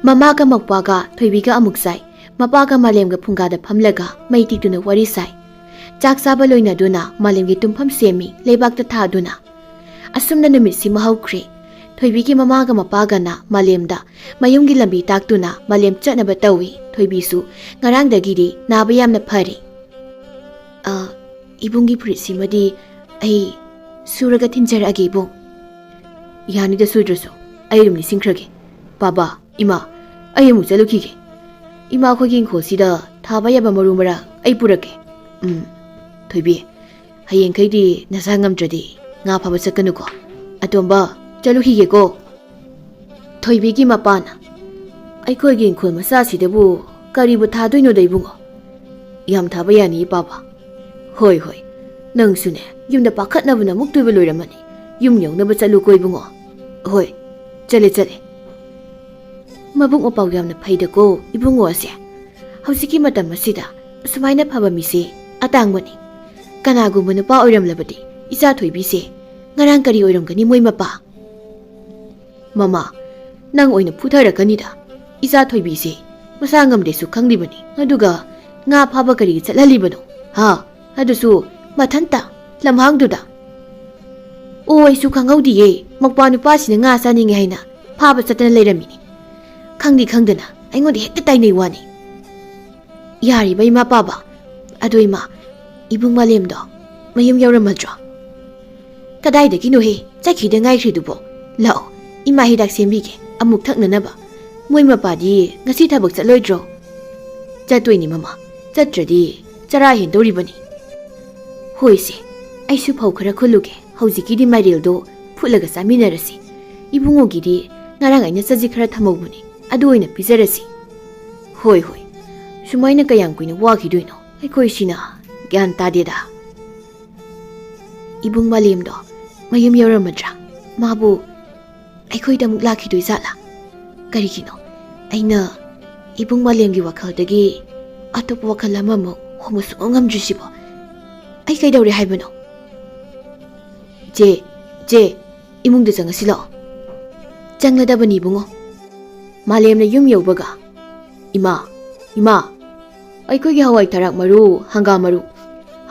ꯃꯃꯥꯒ ꯃꯧꯄꯥꯒ ꯊꯣꯏꯕꯤꯒ ꯑꯃꯨꯛ ꯆꯥꯏ꯫ ꯃꯄꯥꯒ ꯃꯥꯂꯦꯝꯒ ꯐꯨꯡꯒꯥꯗ ꯐꯝꯂꯒ ꯃꯩ ꯇꯤꯛꯇꯨꯅ ꯋꯥꯔꯤ ꯁꯥꯏ꯫ ꯆꯥꯛ ꯆꯥꯕ ꯂꯣꯏꯅꯗꯨꯅ ꯃꯥꯂꯦꯝꯒꯤ ꯇꯨꯝꯐꯝ ꯁꯦꯝꯃꯤ, ꯂꯩꯕꯥꯛꯇ ꯊꯥꯗꯨꯅ꯫ ꯑꯁꯨꯝꯅ ꯅꯨꯃꯤꯠꯁꯤꯃ ꯍꯧꯈ꯭ꯔꯦ꯫ ꯊꯣꯏꯕꯤꯒꯤ ꯃꯃꯥꯒ ꯃꯄꯥꯒꯅ ꯃꯥꯂꯦꯝꯗ ꯃꯌꯨꯝꯒꯤ ꯂꯝꯕꯤ ꯇꯥꯛꯇꯨꯅ ꯃꯥꯂꯦꯝ ꯆꯠꯅꯕ ꯇꯧꯏ꯫ ꯊꯣꯏꯕꯤꯁꯨ ꯉꯔꯥꯡꯗꯒꯤꯗꯤ ꯅꯥꯕ ꯌꯥꯝꯅ ꯐꯔꯦ꯫ "ꯑ, ꯏꯕꯨꯡꯒꯤ ꯐꯨꯔꯤꯠꯁꯤꯃꯗꯤ ꯑꯩ ꯁꯨꯔꯒ ꯊꯤꯟꯖꯔꯛꯑꯒꯦ, ꯏꯕꯨꯡ꯫" "ꯌꯥꯅꯤꯗ, ꯁꯨꯗ꯭ꯔꯁꯨ꯫ ꯑꯩ ꯑꯗꯨꯝ ꯅꯤꯡꯁꯤꯡꯈ꯭ꯔꯒꯦ꯫ ꯕꯥꯕꯥ, ꯏꯃꯥ, ꯑꯩ ꯑꯃꯨꯛ ꯆꯠꯂꯨꯈꯤꯒꯦ꯫ ꯏꯃꯥ, ꯑꯩꯈꯣꯏꯒꯤ ꯏꯪꯈꯣꯜꯁꯤꯗ ꯊꯥꯕ ꯌꯥꯕ ꯃꯔꯨ ꯃꯔꯥꯡ ꯑꯩ ꯄꯨꯔꯛꯀꯦ꯫ ꯎꯝ, ꯊꯣꯏꯕꯤ, ꯍꯌꯦꯡꯈꯩꯗꯤ ꯅꯁꯥ ꯉꯝꯗ꯭ꯔꯗꯤ ꯉꯥ ꯐꯥꯕ ꯆꯠꯀꯅꯨꯀꯣ꯫ ꯑꯇꯣꯝꯕ, ꯆꯠꯂꯨꯈꯤꯒꯦꯀꯣ꯫" ꯊꯣꯏꯕꯤꯒꯤ ꯃꯄꯥꯅ, "ꯑꯩꯈꯣꯏꯒꯤ ꯏꯪꯈꯣꯜ ꯃꯆꯥꯁꯤꯗꯕꯨ ꯀꯔꯤꯕꯨ ꯊꯥꯗꯣꯏꯅꯣꯗ, ꯏꯕꯨꯡꯉꯣ?" "ꯌꯥꯝ ꯊꯥꯕ ꯌꯥꯅꯤꯌꯦ, ꯄꯥꯕ꯫" "ꯍꯣꯏ, ꯍꯣꯏ꯫ ꯅꯪꯁꯨꯅꯦ, ꯌꯨꯝꯗ ꯄꯥꯈꯠꯅꯕꯅ ꯃꯨꯛꯇꯣꯏꯕ ꯂꯣꯏꯔꯝꯃꯅꯤ꯫ ꯌꯨꯝ ꯌꯧꯅꯕ ꯆꯠꯂꯨꯀꯣ, ꯏꯕꯨꯡꯉꯣ꯫" "ꯍꯣꯏ, ꯆꯠꯂꯦ, ꯆꯠꯂꯦ꯫" ꯃꯕꯨꯛ ꯃꯄꯥꯎ ꯌꯥꯝꯅ ꯐꯩꯗꯀꯣ ꯏꯕꯨꯡꯉꯣ ꯑꯁꯦ꯫ ꯍꯧꯖꯤꯛꯀꯤ ꯃꯇꯝ ꯑꯁꯤꯗ ꯑꯁꯨꯃꯥꯏꯅ ꯐꯕ ꯃꯤꯁꯦ ꯑꯇꯥꯡꯕꯅꯤ꯫ ꯀꯅꯥꯒꯨꯝꯕ ꯅꯨꯄꯥ ꯑꯣꯏꯔꯝꯂꯕꯗꯤ ꯏꯆꯥ ꯊꯣꯏꯕꯤꯁꯦ ꯉꯔꯥꯡ ꯀꯔꯤ ꯑꯣꯏꯔꯝꯒꯅꯤ, ꯃꯣꯏ ꯃꯄꯥ? "ꯃꯃꯥ, ꯅꯪ ꯑꯣꯏꯅ ꯐꯨꯊꯔꯛꯀꯅꯤꯗ꯫ ꯏꯆꯥ ꯊꯣꯏꯕꯤꯁꯦ ꯃꯁꯥ ꯉꯝꯗꯦꯁꯨ ꯈꯪꯂꯤꯕꯅꯤ, ꯑꯗꯨꯒ ꯉꯥ ꯐꯥꯕ ꯀꯔꯤꯒꯤ ꯆꯠꯍꯜꯂꯤꯕꯅꯣ? ꯍꯥ? ꯑꯗꯨꯁꯨ ꯃꯊꯟꯇ ꯂꯝꯍꯥꯡꯗꯨꯗ?" "ꯑꯣ, ꯑꯩꯁꯨ ꯈꯪꯍꯧꯗꯤꯌꯦ꯫ ꯃꯧꯄ꯭ꯋꯥ ꯅꯨꯄꯥꯁꯤꯅ ꯉꯥ ꯆꯥꯅꯤꯡꯉꯦ ꯍꯥꯏꯅ ꯐꯥꯕ ꯆꯠꯇꯅ ꯂꯩꯔꯝꯃꯤꯅꯤ꯫ ꯈꯪꯗꯤ ꯈꯪꯗꯅ ꯑꯩꯉꯣꯟꯗ ꯍꯦꯛꯇ ꯇꯥꯏꯅꯩ ꯋꯥꯅꯤ꯫" "ꯌꯥꯔꯤꯕ, ꯏꯃꯥ ꯄꯥꯕ꯫ ꯑꯗꯣ ꯏꯃꯥ, ꯏꯕꯨꯡ ꯃꯥꯂꯦꯝꯗꯣ ꯃꯌꯨꯝ ꯌꯧꯔꯝꯃꯗ꯭ꯔꯣ?" "ꯀꯗꯥꯏꯗꯒꯤꯅꯣꯍꯦ? ꯆꯠꯈꯤꯗ ꯉꯥꯏꯈ꯭ꯔꯤꯗꯨꯕꯣ꯫ ꯂꯥꯛꯑꯣ, ꯏꯃꯥ ꯍꯤꯗꯥꯛ ꯁꯦꯝꯕꯤꯒꯦ, ꯑꯃꯨꯛ ꯊꯛꯅꯅꯕ꯫ ꯃꯣꯏ ꯃꯄꯥꯗꯤ ꯉꯁꯤ ꯊꯕꯛ ꯆꯠꯂꯣꯏꯗ꯭ꯔꯣ?" "ꯆꯠꯇꯣꯏꯅꯤ, ꯃꯃꯥ꯫ ꯆꯠꯇ꯭ꯔꯗꯤ ꯆꯔꯥ ꯍꯦꯟꯗꯧꯔꯤꯕꯅꯤ꯫" "ꯍꯣꯏꯁꯦ, ꯑꯩꯁꯨ ꯐꯧ ꯈꯔ ꯈꯨꯜꯂꯨꯒꯦ꯫ ꯍꯧꯖꯤꯛꯀꯤꯗꯤ ꯃꯥꯏꯔꯦꯜꯗꯣ ꯐꯨꯠꯂꯒ ꯆꯥꯃꯤꯟꯅꯔꯁꯤ꯫ ꯏꯕꯨꯡꯉꯣꯒꯤꯗꯤ ꯉꯔꯥꯡ ꯑꯩꯅ ꯆꯖꯤꯛ ꯈꯔ ꯊꯝꯍꯧꯕꯅꯤ, ꯑꯗꯨ ꯑꯣꯏꯅ ꯄꯤꯖꯔꯁꯤ꯫" "ꯍꯣꯏ, ꯍꯣꯏ꯫ ꯁꯨꯃꯥꯏꯅ ꯀꯌꯥꯝ ꯀꯨꯏꯅ ꯋꯥꯈꯤꯗꯣꯏꯅꯣ? ꯑꯩꯈꯣꯏꯁꯤꯅ ꯒ꯭ꯌꯥꯟ ꯇꯥꯗꯦꯗ꯫" "ꯏꯕꯨꯡ ꯃꯥꯂꯦꯝꯗꯣ ꯃꯌꯨꯝ ꯌꯧꯔꯝꯃꯗ꯭ꯔꯥ? ꯃꯥꯕꯨ ꯑꯩꯈꯣꯏꯗ ꯑꯃꯨꯛ ꯂꯥꯛꯈꯤꯗꯣꯏ ꯖꯥꯠꯂꯥ? ꯀꯔꯤꯒꯤꯅꯣ ꯑꯩꯅ ꯏꯕꯨꯡ ꯃꯥꯂꯦꯝꯒꯤ ꯋꯥꯈꯜꯗꯒꯤ ꯑꯇꯣꯞꯄ ꯋꯥꯈꯜ ꯑꯃꯃꯨꯛ ꯍꯣꯡꯕ ꯁꯨꯡꯉꯝ ꯉꯝꯗ꯭ꯔꯤꯁꯤꯕꯣ? ꯑꯩ ꯀꯩꯗꯧꯔꯦ ꯍꯥꯏꯕꯅꯣ?" "ꯆꯦ, ꯆꯦ, ꯏꯃꯨꯡꯗ ꯆꯪꯉꯁꯤ ꯂꯥꯛꯑꯣ꯫" ꯆꯪꯂꯗꯕꯅꯤ, ꯏꯕꯨꯡꯉꯣ꯫ ꯃꯥꯂꯦꯝꯅ ꯌꯨꯝ ꯌꯧꯕꯒ, "ꯏꯃꯥ, ꯏꯃꯥ, ꯑꯩꯈꯣꯏꯒꯤ ꯍꯋꯥꯏ ꯊꯔꯥꯛ ꯃꯔꯨ, ꯍꯪꯒꯥꯝ ꯃꯔꯨ,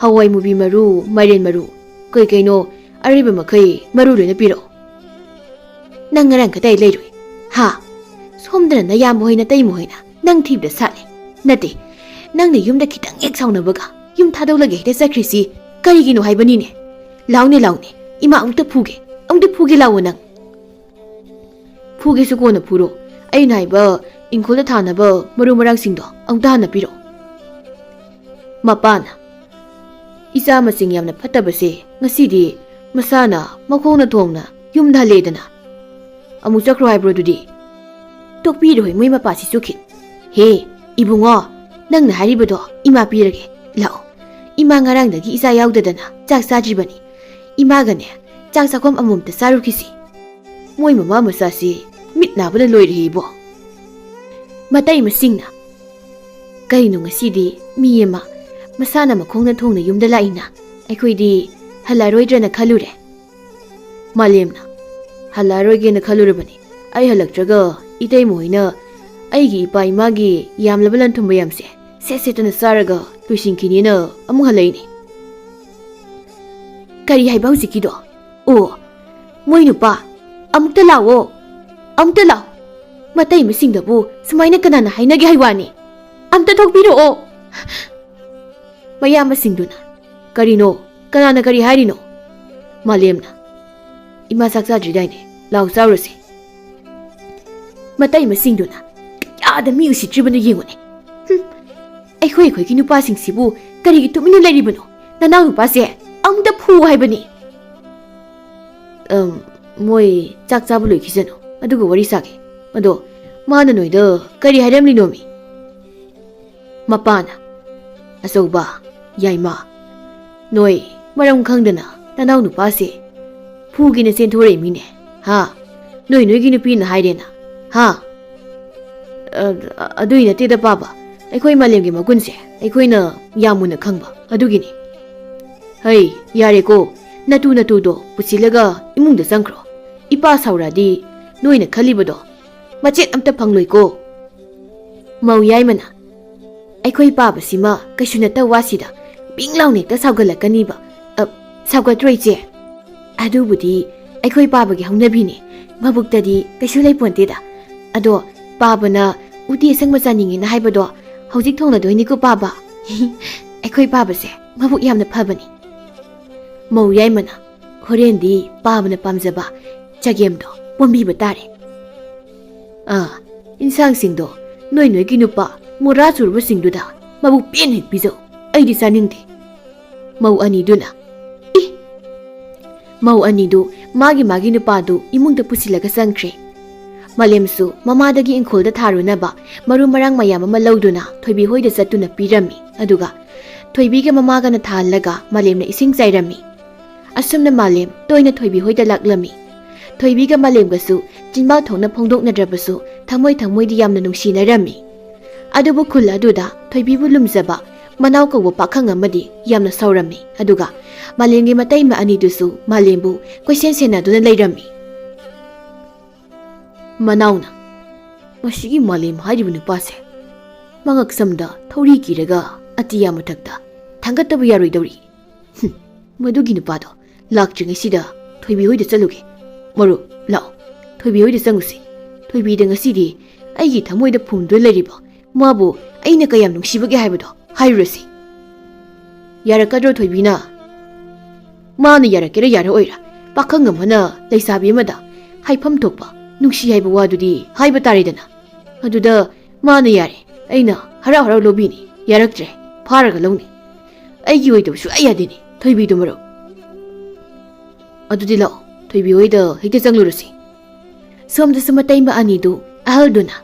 ꯍꯋꯥꯏ ꯃꯨꯕꯤ ꯃꯔꯨ, ꯃꯥꯏꯔꯦꯟ ꯃꯔꯨ, ꯀꯩ ꯀꯩꯅꯣ ꯑꯔꯩꯕ ꯃꯈꯩ ꯃꯔꯨ ꯂꯣꯏꯅ ꯄꯤꯔꯛꯑꯣ꯫" ꯅꯪ ꯉꯔꯥꯡ ꯀꯗꯥꯏ ꯂꯩꯔꯨꯏ? ꯍꯥ? ꯁꯣꯝꯗꯅ ꯅꯌꯥꯝꯕ ꯍꯣꯏꯅ ꯇꯩꯃ ꯍꯣꯏꯅ ꯅꯪ ꯊꯤꯕꯗ ꯁꯥꯠꯂꯦ꯫ ꯅꯠꯇꯦ, ꯅꯪꯅ ꯌꯨꯝꯗ ꯈꯤꯇꯪ ꯍꯦꯛ ꯁꯥꯎꯅꯕꯒ ꯌꯨꯝ ꯊꯥꯗꯣꯛꯂꯒ ꯍꯦꯛꯇ ꯆꯠꯈ꯭ꯔꯤꯁꯤ ꯀꯔꯤꯒꯤꯅꯣ ꯍꯥꯏꯕꯅꯤꯅꯦ? ꯂꯥꯎꯅꯦ, ꯂꯥꯎꯅꯦ, ꯏꯃꯥ ꯑꯃꯨꯛꯇ ꯐꯨꯒꯦ, ꯑꯃꯨꯛꯇ ꯐꯨꯒꯦ ꯂꯥꯎꯑꯣ ꯅꯪ꯫ ꯐꯨꯒꯦꯁꯨ ꯀꯣꯟꯅ ꯐꯨꯔꯣ, ꯑꯩꯅ ꯍꯥꯏꯕ ꯏꯪꯈꯣꯜꯗ ꯊꯥꯅꯕ ꯃꯔꯨ ꯃꯔꯥꯡꯁꯤꯡꯗꯣ ꯑꯃꯨꯛꯇ ꯍꯥꯟꯅ ꯄꯤꯔꯛꯑꯣ꯫ ꯃꯄꯥꯅ, ꯏꯆꯥ ꯃꯁꯤꯡ ꯌꯥꯝꯅ ꯐꯠꯇꯕꯁꯦ ꯉꯁꯤꯗꯤ ꯃꯁꯥꯅ ꯃꯈꯣꯡꯅ ꯊꯣꯡꯅ ꯌꯨꯝꯗ ꯍꯜꯂꯛꯑꯦꯗꯅ꯫ ꯑꯃꯨꯛ ꯆꯠꯈ꯭ꯔꯣ ꯍꯥꯏꯕ꯭ꯔꯣ ꯑꯗꯨꯗꯤ? ꯇꯣꯛꯄꯤꯔꯣꯏ ꯃꯣꯏ ꯃꯄꯥꯁꯤꯁꯨ ꯈꯤꯠ꯫ ꯍꯦ, ꯏꯕꯨꯡꯉꯣ, ꯅꯪꯅ ꯍꯥꯏꯔꯤꯕꯗꯣ ꯏꯃꯥ ꯄꯤꯔꯒꯦ꯫ ꯂꯥꯛꯑꯣ, ꯏꯃꯥ ꯉꯔꯥꯡꯗꯒꯤ ꯏꯆꯥ ꯌꯥꯎꯗꯗꯅ ꯆꯥꯛ ꯆꯥꯗ꯭ꯔꯤꯕꯅꯤ꯫ ꯏꯃꯥꯒꯅꯦ ꯆꯥꯛ ꯆꯥꯛꯈꯣꯝ ꯑꯃꯃꯝꯇ ꯆꯥꯔꯨꯈꯤꯁꯤ꯫ ꯃꯣꯏ ꯃꯃꯥ ꯃꯆꯥꯁꯤ ꯃꯤꯠ ꯅꯥꯕꯅ ꯂꯣꯏꯔꯦ ꯏꯕꯣ꯫ ꯃꯇꯩꯃꯁꯤꯡꯅ, ꯀꯩꯅꯣ ꯉꯁꯤꯗꯤ ꯃꯤ ꯑꯃ ꯃꯁꯥꯅ ꯃꯈꯣꯡꯅ ꯊꯣꯡꯅ ꯌꯨꯝꯗ ꯂꯥꯛꯏꯅ? ꯑꯩꯈꯣꯏꯗꯤ ꯍꯜꯂꯛꯑꯔꯣꯏꯗ꯭ꯔꯅ ꯈꯜꯂꯨꯔꯦ꯫ ꯃꯥꯂꯦꯝꯅ, ꯍꯜꯂꯛꯑꯔꯣꯏꯒꯦꯅ ꯈꯜꯂꯨꯔꯕꯅꯤ꯫ ꯑꯩ ꯍꯜꯂꯛꯇ꯭ꯔꯒ ꯏꯇꯩꯃ ꯍꯣꯏꯅ ꯑꯩꯒꯤ ꯏꯄꯥ ꯏꯃꯥꯒꯤ ꯌꯥꯝꯂꯕ ꯂꯟ ꯊꯨꯝ ꯃꯌꯥꯝꯁꯦ ꯁꯦꯠ ꯁꯦꯠꯇꯅ ꯆꯥꯔꯒ ꯂꯣꯏꯁꯤꯟꯈꯤꯅꯤꯅ ꯑꯃꯨꯛ ꯍꯜꯂꯛꯏꯅꯤ꯫ ꯀꯔꯤ ꯍꯥꯏꯕ ꯍꯧꯖꯤꯛꯀꯤꯗꯣ? ꯑꯣ, ꯃꯣꯏ ꯅꯨꯄꯥ, ꯑꯃꯨꯛꯇ ꯂꯥꯛꯑꯣ, ꯑꯃꯨꯛꯇ ꯂꯥꯛꯑꯣ꯫ ꯃꯇꯩꯃꯁꯤꯡꯗꯕꯨ ꯁꯨꯃꯥꯏꯅ ꯀꯅꯥꯅ ꯍꯥꯏꯅꯒꯦ ꯍꯥꯏ ꯋꯥꯅꯤ? ꯑꯝꯇ ꯊꯣꯛꯄꯤꯔꯛꯑꯣ꯫ ꯃꯌꯥꯝꯕꯁꯤꯡꯗꯨꯅ, ꯀꯔꯤꯅꯣ? ꯀꯅꯥꯅ ꯀꯔꯤ ꯍꯥꯏꯔꯤꯅꯣ? ꯃꯥꯂꯦꯝꯅ, ꯏꯃꯥ ꯆꯥꯛ ꯆꯥꯗ꯭ꯔꯤꯗꯥꯏꯅꯦ? ꯂꯥꯎ ꯆꯥꯔꯨꯁꯦ꯫ ꯃꯇꯩꯃꯁꯤꯡꯗꯨꯅ, ꯀꯌꯥꯗ ꯃꯤ ꯎꯁꯤꯠꯇ꯭ꯔꯤꯕꯅꯣ ꯌꯦꯡꯉꯨꯅꯦ꯫ ꯍꯨꯝ, ꯑꯩꯈꯣꯏ ꯑꯩꯈꯣꯏꯒꯤ ꯅꯨꯄꯥꯁꯤꯡꯁꯤꯕꯨ ꯀꯔꯤꯒꯤ ꯇꯨꯃꯤꯟꯅ ꯂꯩꯔꯤꯕꯅꯣ? ꯅꯅꯥꯎ ꯅꯨꯄꯥꯁꯦ ꯑꯃꯨꯛꯇ ꯐꯨ ꯍꯥꯏꯕꯅꯤ꯫ ꯑꯝ, ꯃꯣꯏ ꯆꯥꯛ ꯆꯥꯕ ꯂꯣꯏꯈꯤꯁꯅꯨ, ꯑꯗꯨꯒ ꯋꯥꯔꯤ ꯁꯥꯒꯦ꯫ ꯑꯗꯣ ꯃꯥꯅ ꯅꯣꯏꯗ ꯀꯔꯤ ꯍꯥꯏꯔꯝꯂꯤꯅꯣꯃꯤ? ꯃꯄꯥꯅ, ꯑꯆꯧꯕ, ꯌꯥꯏꯃ, ꯅꯣꯏ ꯃꯔꯝ ꯈꯪꯗꯅ ꯅꯅꯥꯎ ꯅꯨꯄꯥꯁꯦ ꯐꯨꯒꯦꯅ ꯆꯦꯟꯊꯣꯔꯛꯏꯃꯤꯅꯦ, ꯍꯥ? ꯅꯣꯏ ꯅꯣꯏꯒꯤ ꯅꯨꯄꯤꯅ ꯍꯥꯏꯔꯦꯅ, ꯍꯥ? ꯑ, ꯑꯗꯨꯏ ꯅꯠꯇꯦꯗ ꯄꯥꯕ, ꯑꯩꯈꯣꯏ ꯃꯥꯂꯦꯝꯒꯤ ꯃꯒꯨꯟꯁꯦ ꯑꯩꯈꯣꯏꯅ ꯌꯥꯝ ꯃꯨꯟꯅ ꯈꯪꯕ ꯑꯗꯨꯒꯤꯅꯤ꯫ ꯍꯩ, ꯌꯥꯔꯦꯀꯣ, ꯅꯇꯨ ꯅꯇꯨꯗꯣ ꯄꯨꯁꯤꯜꯂꯒ ꯏꯃꯨꯡꯗ ꯆꯪꯈ꯭ꯔꯣ꯫ ꯏꯄꯥ ꯁꯥꯎꯔꯛꯑꯗꯤ ꯅꯣꯏꯅ ꯈꯜꯂꯤꯕꯗꯣ ꯃꯆꯦꯠ ꯑꯝꯇ ꯐꯪꯂꯣꯏꯀꯣ꯫ ꯃꯧ ꯌꯥꯏꯃꯅ, ꯑꯩꯈꯣꯏ ꯄꯥꯕꯁꯤꯃ ꯀꯩꯁꯨ ꯅꯠꯇ ꯋꯥꯁꯤꯗ ꯕꯤꯡ ꯂꯥꯎꯅ ꯍꯦꯛꯇ ꯁꯥꯎꯒꯠꯂꯛꯀꯅꯤꯕ꯫ ꯑ, ꯁꯥꯎꯒꯠꯇ꯭ꯔꯣ ꯏꯆꯦ? ꯑꯗꯨꯕꯨꯗꯤ ꯑꯩꯈꯣꯏ ꯄꯥꯕꯒꯤ ꯍꯧꯅꯕꯤꯅꯤ꯫ ꯃꯕꯨꯛꯇꯗꯤ ꯀꯩꯁꯨ ꯂꯩꯄꯣꯟꯇꯦꯗ꯫ ꯑꯗꯣ ꯄꯥꯕꯅ ꯎꯇꯤ ꯑꯁꯪꯕ ꯆꯥꯅꯤꯡꯉꯦꯅ ꯍꯥꯏꯕꯗꯣ ꯍꯧꯖꯤꯛ ꯊꯣꯡꯂꯗꯣꯏꯅꯤꯀꯣ ꯄꯥꯕ꯫ ꯑꯩꯈꯣꯏ ꯄꯥꯕꯁꯦ ꯃꯕꯨꯛ ꯌꯥꯝꯅ ꯐꯕꯅꯤ꯫ ꯃꯧ ꯌꯥꯏꯃꯅ ꯍꯣꯔꯦꯟꯗꯤ ꯄꯥꯕꯅ ꯄꯥꯝꯖꯕ ꯆꯒꯦꯝꯗꯣ ꯄꯣꯝꯕꯤꯕ ꯇꯥꯔꯦ꯫ ꯑꯥ, ꯏꯟꯁꯥꯡꯁꯤꯡꯗꯣ ꯅꯣꯏ ꯅꯣꯏꯒꯤ ꯅꯨꯄꯥ ꯃꯣꯔꯥ ꯆꯨꯔꯕꯁꯤꯡꯗꯨꯗ ꯃꯕꯨꯛ ꯄꯦꯟꯅ ꯍꯦꯛ ꯄꯤꯖꯧ꯫ ꯑꯩꯗꯤ ꯆꯥꯅꯤꯡꯗꯦ꯫ ꯃꯧ ꯑꯅꯤꯗꯨꯅ, ꯏ! ꯃꯧ ꯑꯅꯤꯗꯨ ꯃꯥꯒꯤ ꯃꯥꯒꯤ ꯅꯨꯄꯥꯗꯨ ꯏꯃꯨꯡꯗ ꯄꯨꯁꯤꯜꯂꯒ ꯆꯪꯈ꯭ꯔꯦ꯫ ꯃꯥꯂꯦꯝꯁꯨ ꯃꯃꯥꯗꯒꯤ ꯏꯪꯈꯣꯜꯗ ꯊꯥꯔꯨꯅꯕ ꯃꯔꯨ ꯃꯔꯥꯡ ꯃꯌꯥꯝ ꯑꯃ ꯂꯧꯗꯨꯅ ꯊꯣꯏꯕꯤ ꯍꯣꯏꯗ ꯆꯠꯇꯨꯅ ꯄꯤꯔꯝꯃꯤ꯫ ꯑꯗꯨꯒ ꯊꯣꯏꯕꯤꯒ ꯃꯃꯥꯒꯅ ꯊꯥꯍꯜꯂꯒ ꯃꯥꯂꯦꯝꯅ ꯏꯁꯤꯡ ꯆꯥꯏꯔꯝꯃꯤ꯫ ꯑꯁꯨꯝꯅ ꯃꯥꯂꯦꯝ ꯇꯣꯏꯅ ꯊꯣꯏꯕꯤ ꯍꯣꯏꯗ ꯂꯥꯛꯂꯝꯃꯤ꯫ ꯊꯣꯏꯕꯤꯒ ꯃꯥꯂꯦꯝꯒꯁꯨ ꯆꯤꯟꯕꯥꯎ ꯊꯣꯛꯅ ꯐꯣꯡꯗꯣꯛꯅꯗ꯭ꯔꯕꯁꯨ ꯊꯃꯣꯏ ꯊꯃꯣꯏꯗꯤ ꯌꯥꯝꯅ ꯅꯨꯡꯁꯤꯅꯔꯝꯃꯤ꯫ ꯑꯗꯨꯕꯨ ꯈꯨꯜ ꯑꯗꯨꯗ ꯊꯣꯏꯕꯤꯕꯨ ꯂꯨꯝꯖꯕ ꯃꯅꯥꯎ ꯀꯧꯕ ꯄꯥꯈꯪ ꯑꯃꯗꯤ ꯌꯥꯝꯅ ꯁꯥꯎꯔꯝꯃꯤ꯫ ꯑꯗꯨꯒ ꯃꯥꯂꯦꯝꯒꯤ ꯃꯇꯩꯃ ꯑꯅꯤꯗꯨꯁꯨ ꯃꯥꯂꯦꯝꯕꯨ ꯀꯣꯏꯁꯦꯟ ꯁꯦꯟꯅꯗꯨꯅ ꯂꯩꯔꯝꯃꯤ꯫ ꯃꯅꯥꯎꯅ, "ꯃꯁꯤꯒꯤ ꯃꯥꯂꯦꯝ ꯍꯥꯏꯔꯤꯕ ꯅꯨꯄꯥꯁꯦ ꯃꯉꯛꯁꯝꯗ ꯊꯧꯔꯤ ꯀꯤꯔꯒ ꯑꯇꯤꯌꯥ ꯃꯊꯛꯇ ꯊꯥꯡꯒꯠꯇꯕ ꯌꯥꯔꯣꯏꯗꯧꯔꯤ꯫ ꯍꯨꯝ, ꯃꯗꯨꯒꯤ ꯅꯨꯄꯥꯗꯣ ꯂꯥꯛꯇ꯭ꯔꯤꯉꯩꯁꯤꯗ ꯊꯣꯏꯕꯤ ꯍꯣꯏꯗ ꯆꯠꯂꯨꯒꯦ꯫ ꯃꯔꯨꯞ, ꯂꯥꯛꯑꯣ, ꯊꯣꯏꯕꯤ ꯍꯣꯏꯗ ꯆꯪꯉꯨꯁꯤ꯫ ꯊꯣꯏꯕꯤꯗ ꯉꯁꯤꯗꯤ ꯑꯩꯒꯤ ꯊꯃꯣꯏꯗ ꯐꯨꯝꯗꯨꯅ ꯂꯩꯔꯤꯕ ꯃꯥꯕꯨ ꯑꯩꯅ ꯀꯌꯥꯝ ꯅꯨꯡꯁꯤꯕꯒꯦ ꯍꯥꯏꯕꯗꯣ ꯍꯥꯏꯔꯨꯔꯁꯤ꯫" "ꯌꯥꯔꯛꯀꯗ꯭ꯔꯣ ꯊꯣꯏꯕꯤꯅ?" "ꯃꯥꯅ ꯌꯥꯔꯛꯀꯦꯔꯥ ꯌꯥꯔꯛꯑꯣꯏꯔꯥ, ꯄꯥꯈꯪ ꯑꯃꯅ ꯂꯩꯁꯥꯕꯤ ꯑꯃꯗ ꯍꯥꯏꯐꯝ ꯊꯣꯛꯄ ꯅꯨꯡꯁꯤ ꯍꯥꯏꯕ ꯋꯥꯗꯨꯗꯤ ꯍꯥꯏꯕ ꯇꯥꯔꯦꯗꯅ꯫ ꯑꯗꯨꯗ ꯃꯥꯅ ꯌꯥꯔꯦ, ꯑꯩꯅ ꯍꯔꯥꯎ ꯍꯔꯥꯎ ꯂꯧꯕꯤꯅꯤ, ꯌꯥꯔꯛꯇ꯭ꯔꯦ, ꯐꯥꯔꯒ ꯂꯧꯅꯤ꯫ ꯑꯩꯒꯤ ꯑꯣꯏꯗꯕ ꯁꯨꯡꯌꯥ ꯌꯥꯗꯦꯅꯦ ꯊꯣꯏꯕꯤꯗꯣ ꯃꯔꯨꯞ꯫ ꯑꯗꯨꯗꯤ ꯂꯥꯛꯑꯣ, ꯊꯣꯏꯕꯤ ꯍꯣꯏꯗ ꯍꯦꯛꯇ ꯆꯪꯂꯨꯔꯁꯤ꯫" ꯁꯣꯝꯗꯁꯨ ꯃꯇꯩꯃ ꯑꯅꯤꯗꯨ ꯑꯍꯜꯗꯨꯅ,